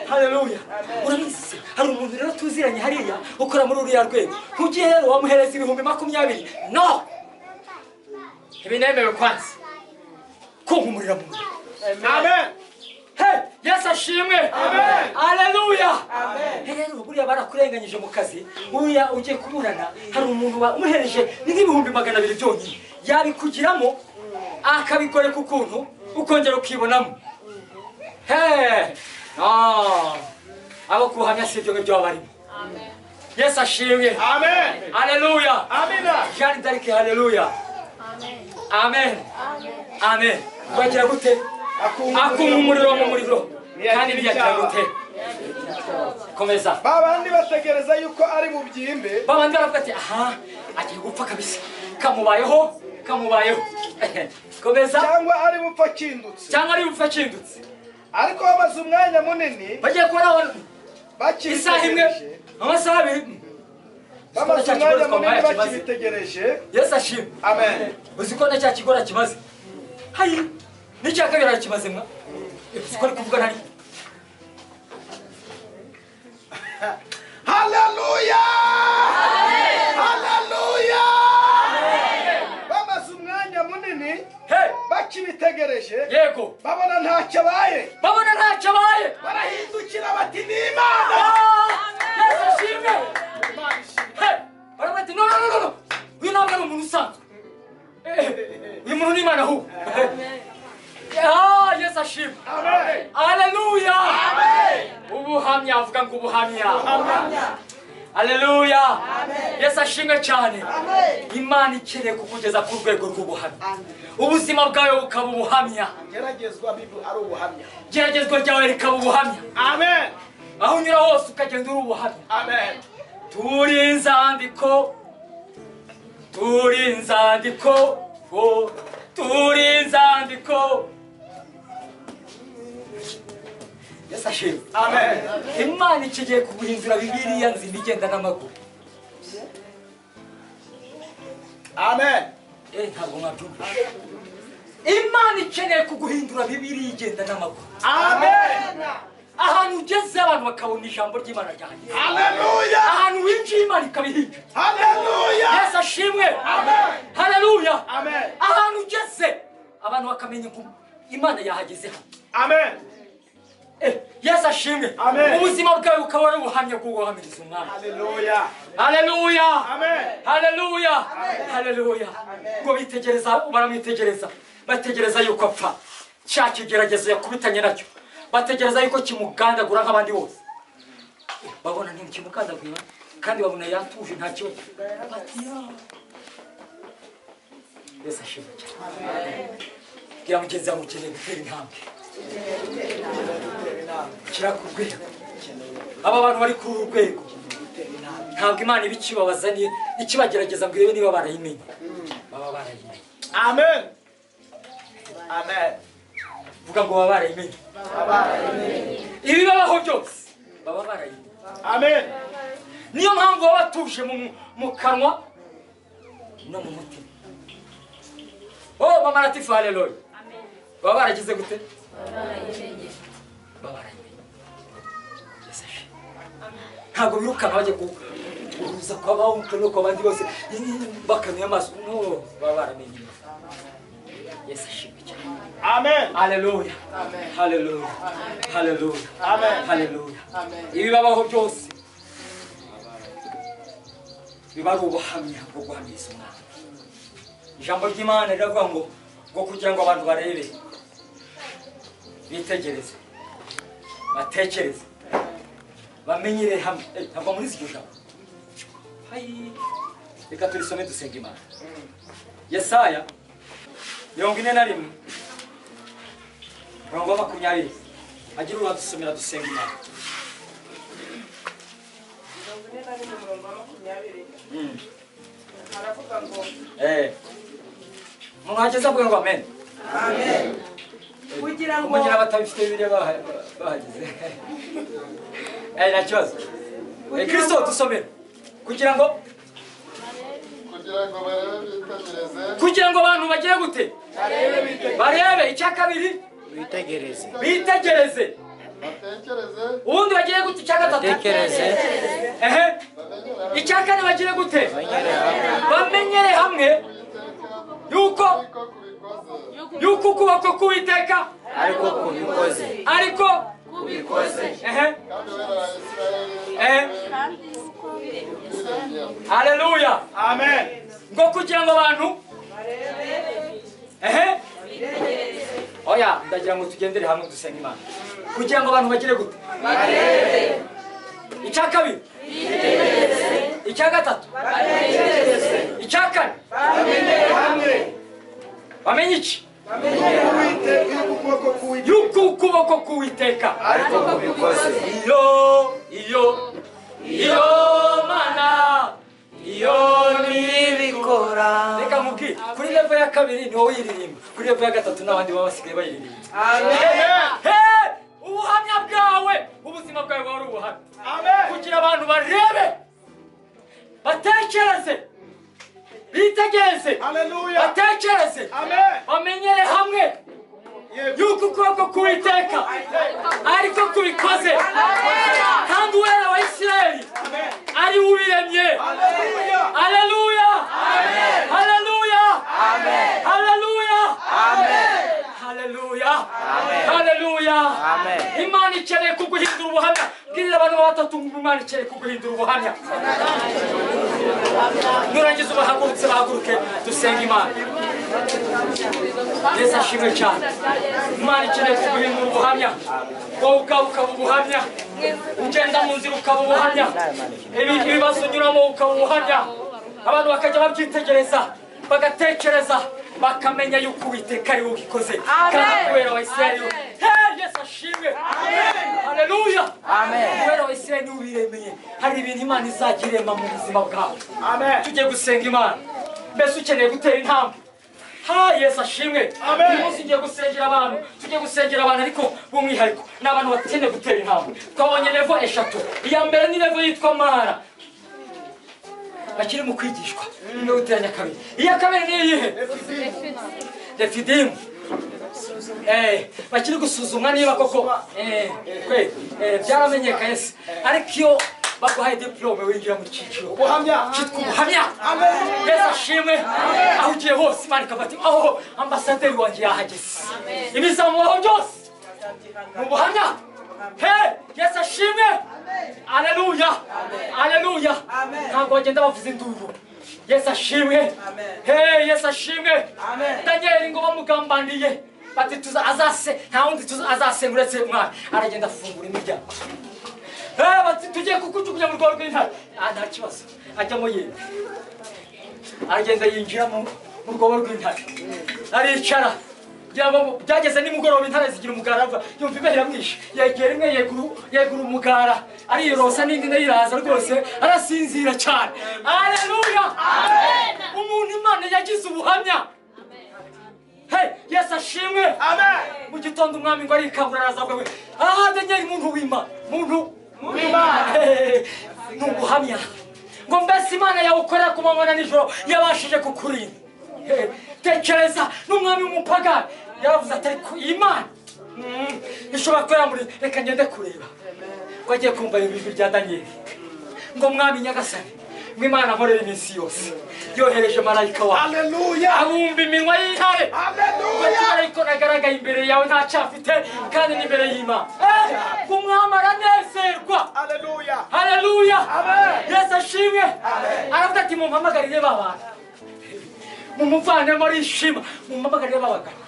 Haleluya. Urabizi hari umuntu rero tuziranye hariya ukora muri uriya rwego. Ntugiye rero wamuhereza 20,000. No. Ibinemewe kwanza. Kunkumurira mu muriro. Amen. Hey, Yesu ashimwe. Amen. Haleluya. Amen. Rero buriya barakurenganyije mu kazi, buriya ugiye kuburana hari umuntu umuhereje ni nk'ibihumbi 200 byonyine. Yabikugiramo akabigoreka ukuntu ukongera ukibonamo. Hey! Abo kuhamya si ibyo ngibyo barimo. Amen. Yesu ashimwe. Amen. Haleluya. Amina. Jeanne d'Arc, haleluya. Amen. Amen. Amen. Amen. Bagira gute? Akunga umuriro mu muriro kandi ntiyagira gute? Komeza. Babandi bategereza yuko ari bubyimbe. Babandi baravuga ati aha agiye gupfa kabisa, kamubayeho kamubayeho. Komeza. Cyangwa ari bupfa akindutse. Cyangwa ari bupfa akindutse. Ariko bamaze umwanya munini bagiye kubona abantu isaha imwe amasaha abiri bamaze umwanya munini bakibitegereje. Yesu ashimwe. Amen. Uzi ko na cya kigora kimaze hayi n'icya kabiri arakimaze mwa uzi ko ari kuvuga ntari. Haleluya! Haleluya! Bamaze umwanya munini bakibitegereje. Yego. Babona ntacyo abaye. Babona ntacyo abaye. Barahindukira bati ni Imana. Yesu ashimwe. Baravuga ati no no no no. Uyu ntabwo ari umuntu usanzwe. Uyu muntu ni Imana ahubwo. Ah, Yesu ashimwe. Amen. Haleluya. Amen. Ubuhamya avuga ngo ubuhamya. Haleluya. Yesu ashimwe cyane. Imana ikeneye kukugeza ku rwego rw'ubuhamya. Ubuzima bwawe bukaba ubuhamya. Geragezwa bibu ari ubuhamya. Geragezwa ryawe rikaba ubuhamya. Amen. Aho unyura hose ukagenda uri ubuhamya. Amen. Turi inzandiko, turi inzandiko, turi inzandiko. Yesu ashimwe. Amen. Imana ikigiye kuguhindura Bibiliya nzima igenda n'amaguru. Amen. Ntabwo mwabyumva. Imana ikeneye kuguhindura Bibiliya igenda n'amaguru. Amen. Ahantu ugeze abantu bakabona ijambo ry'Imana ryahageze. Haleluya. Ahantu winjiye Imana ikabihinja. Haleluya. Yesu ashimwe. Amen. Haleluya. Amen. Ahantu ugeze abantu bakamenya ko Imana yahageze hano. Amen. Yesu ashimwe. Ubuzima bwawe bukaba ari ubuhamya bwo guhamiriza Umwami. Haleluya. Haleluya. Amen. Haleluya. Haleluya. Ngo bitegereza baramwitegereza bategereza yuko apfa. Cya kigeragezo yakubitanye nacyo bategereza yuko kimugandagura nk'abandi bose. Babona ntikimugandagura kandi babona yatuje nta kibazo. Bati Yesu ashimwe cyane. Bwira mugenzi wawe ukeneye gutera intambwe. Kira ku rwego. Aba bantu bari kuri uru rwego ntabwo Imana iba ikibabaza ikibagerageza ngo irebe niba barayimenye. Baba barayimenye. Amen. Amen. Vuga ngo baba barayimenye. Ibibabaho byose baba barayimenye. Amen. Niyo mpamvu baba batuje mu kanwa no mu mutima. Oh, mama Latifa, haleluya. Baba baragize gute? Baba barayimenye. Yesu ashimwe. Ntabwo birukanka bajya guhuza kwabaho no kwa bandi bose bakanuye amaso. No, baba baramenye. Yesu ashimwe cyane. Amen. Haleluya. Amen. Haleluya. Haleluya. Amen. Haleluya. Amen. Ibibabaho byose biba ari ubuhamya bwo guhamiriza Umwami. Ijambo ry'Imana riravuga ngo kugira ngo abantu barebe, bitegereze, batekereze, bamenyere hamwe. Ntabwo muri iryo jambo. Hayi. Reka turisome dusenga Imana. Yesaya 41 20 agira uradusomera dusenga Imana. 41 Haravuga ngo Umuntu ageze avuga ngo amen. Amen. Kugira ngo umugira batabifite Bibiliya bahageze. Nta kibazo. Kristo dusomere. Kugira ngo barebe bitegereze. Kugira ngo abantu bagire gute? Barebe. Icya kabiri bitegereze. Bitegereze. Batekereze. Ubundi bagire gute? Icya gatatu batekereze. Icya kane bagire gute? Bamenyere hamwe yuko ukuboko k'Uwiteka ariko kubikoze. Ariko kubikoze. Haleluya. Amen. Ngo kugira ngo abantu oya ndagira ngo tugendere hamwe dusenga Imana. Kugira ngo abantu bagire gute? Barebe. Icya kabiri bitegereze. Icya gatatu batekereze. Icya kane bamenyere hamwe. Bamenye iki? Yuko ukuboko k'Uwiteka ariko kubikoze. Iyo mana iyo nibikora. Reka mubwire, kuri level ya kabiri ni wowe uyiririmba, kuri level ya gatatu n'abandi baba basigaye bayiririmba. Amen. Hey, ubuhamya bwawe, ubuzima bwawe buba ari ubuhamya. Amen. Kugira abantu barebe, batekereze, bitegereze, Haleluya. batekereze, Amen. bamenyere hamwe yuko ukuboko k'Uwiteka ariko kubikoze, kandi Uwera wa Isirayeli ari we ubiremye. Haleluya. Haleluya. Haleluya. Haleluya. Haleluya. Haleluya. Imana ikeneye kuguhindura ubuhamya. Bwirira abantu batatu ngo Imana ikeneye kuguhindura ubuhamya. Nurangiza ubahagurutse, bahaguruke dusenga Imana. Yesu ashimwe cyane. Imana ikeneye kuguhindura ubuhamya. Wowe ubwawe ukaba ubuhamya, ugenda mu nzira ukaba ubuhamya, ibibazo unyuramo ukaba ubuhamya, abantu bakajya babyitegereza, bagatekereza, bakamenya yuko Uwiteka ari we ubikoze, kandi kubera wa Isirayeli. Hey, Yesu ashimwe. Haleluya. Kubera wa Isirayeli niwe ubiremeye. Hari ibintu Imana izajya irema mu buzima bwawe. Amen. Tugiye gusenga Imana. Mbese ukeneye gutera intambwe? Ha, Yesu ashimwe. Amen. Uyu munsi ngiye gusengera abantu, tugiye gusengera abantu ariko b'umwihariko ni abantu bakeneye gutera intambwe. Twabonye level 3. Iya mbere ni level yitwa Mara, bakiri mu kwigishwa no guteranya kabiri. Iya kabiri ni iyihe? Refidimu. Bakiri gusuzumwa niba koko kwe byaramenyekanye se, ariko iyo baguhaye diplome winjira mu cyiciro Ubuhamya. cyitwa ubuhamya. Amen. Yesu ashimwe. Aho ugiye hose Imana ikavuga ati aho ambasaderi wanjye yahageze, ibizamubaho byose ni ubuhamya. Hey, Yesu ashimwe. Haleluya. Haleluya. Ntabwo bagenda bavuza induru. Yesu ashimwe. Hey, Yesu ashimwe. Daniel ngo bamugambaniye bati tuza azase, nta wundi tuza azasenga uretse umwami. Aragenda afungura imiryango. Hey, bati tugiye kukujugunya mu rwobo rw'intare. Nta kibazo. Ajyamo yemye. Aragenda yinjira mu rwobo rw'intare. Aricara. Byageze nimugoroba intare zigira umugara, avuga yumva ibere iramwishe, yegera imwe yegura umugara, ariyorosa n'indi nayo iraza rwose, arasinzira cyane. Haleluya. Umuntu Imana yagize ubuhamya. Hey, Yesu ashimwe. Amen. Mu gitondo umwami ngo arikangura araza avuga ngo Daniel muntu w'Imana, muntu w'Imana. Ni ubuhamya. Ngo mbese Imana yawe ukorera ku manywa na nijoro yabashije kukurinda. Tekereza n'umwami w'umupagani yaravuze ati ariko Imana ishobora kuba yamuri, reka ngende kureba. Ngo agiye kumva ijwi rya Daniel ngo mwami Nyagasani, ngo Imana nkorera iminsi yose yohereje marayika wawe. Haleluya. Abumba iminwa y'intare. Haleluya. Marayika nagaragaye imbere yawe nta cyafite, kandi n'imbere y'Imana. Umwami aranezerwa. Haleluya. Haleluya. Amen. Yesu ashimwe. Aravuga ati mumpamagarire ba bantu, mumuvanemo arishima, mumpamagarire b'abagabo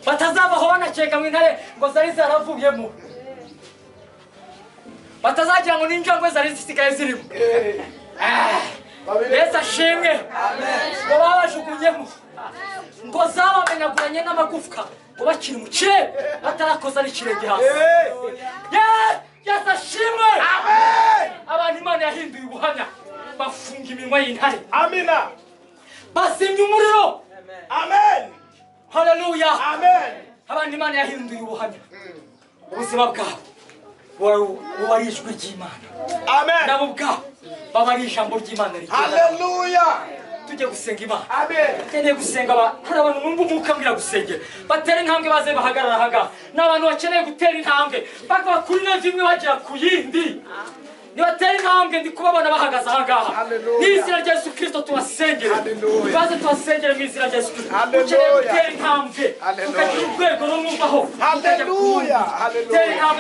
batazavaho banakeka ngo intare ngo zari zaravuyemo, batazagira ngo n'injangwe zari zisigaye zirimo. Yesu ashimwe. Ngo babajugunyemo, ngo zabamenyaguranye n'amagufwa, ngo bakiri mu kirere batarakoza n'ikirenge hasi. Yesu ashimwe. Abantu Imana yahinduye ubuhamya, bafunga iminwa y'intare. Amina. Bazimya umuriro. Amen. Haleluya. Amen. Abantu Imana yahinduye ubuhamya, ubuzima bwabo buba ari ijwi ry'Imana. Amen. Nabo ubwabo baba ari ijambo ry'Imana rigenda. Haleluya. Tujye gusenga Imana. Amen. Nkeneye gusenga hari abantu numva umwuka ambwira gusengera, batera intambwe baze bahagarara ahangaha. Ni abantu bakeneye gutera intambwe bakava kuri level imwe bagera ku yindi. Nibatera intambwe ndi kubabona bahagaze ahangaha. Haleluya. Mu izina rya Yesu Kristo tubasengere. Haleluya. Baze tubasengere mu izina rya Yesu Kristo. Haleluya. Ukeneye gutera intambwe Haleluya. ukagira urwego rumwumvaho. Haleluya. Haleluya. Tera intambwe.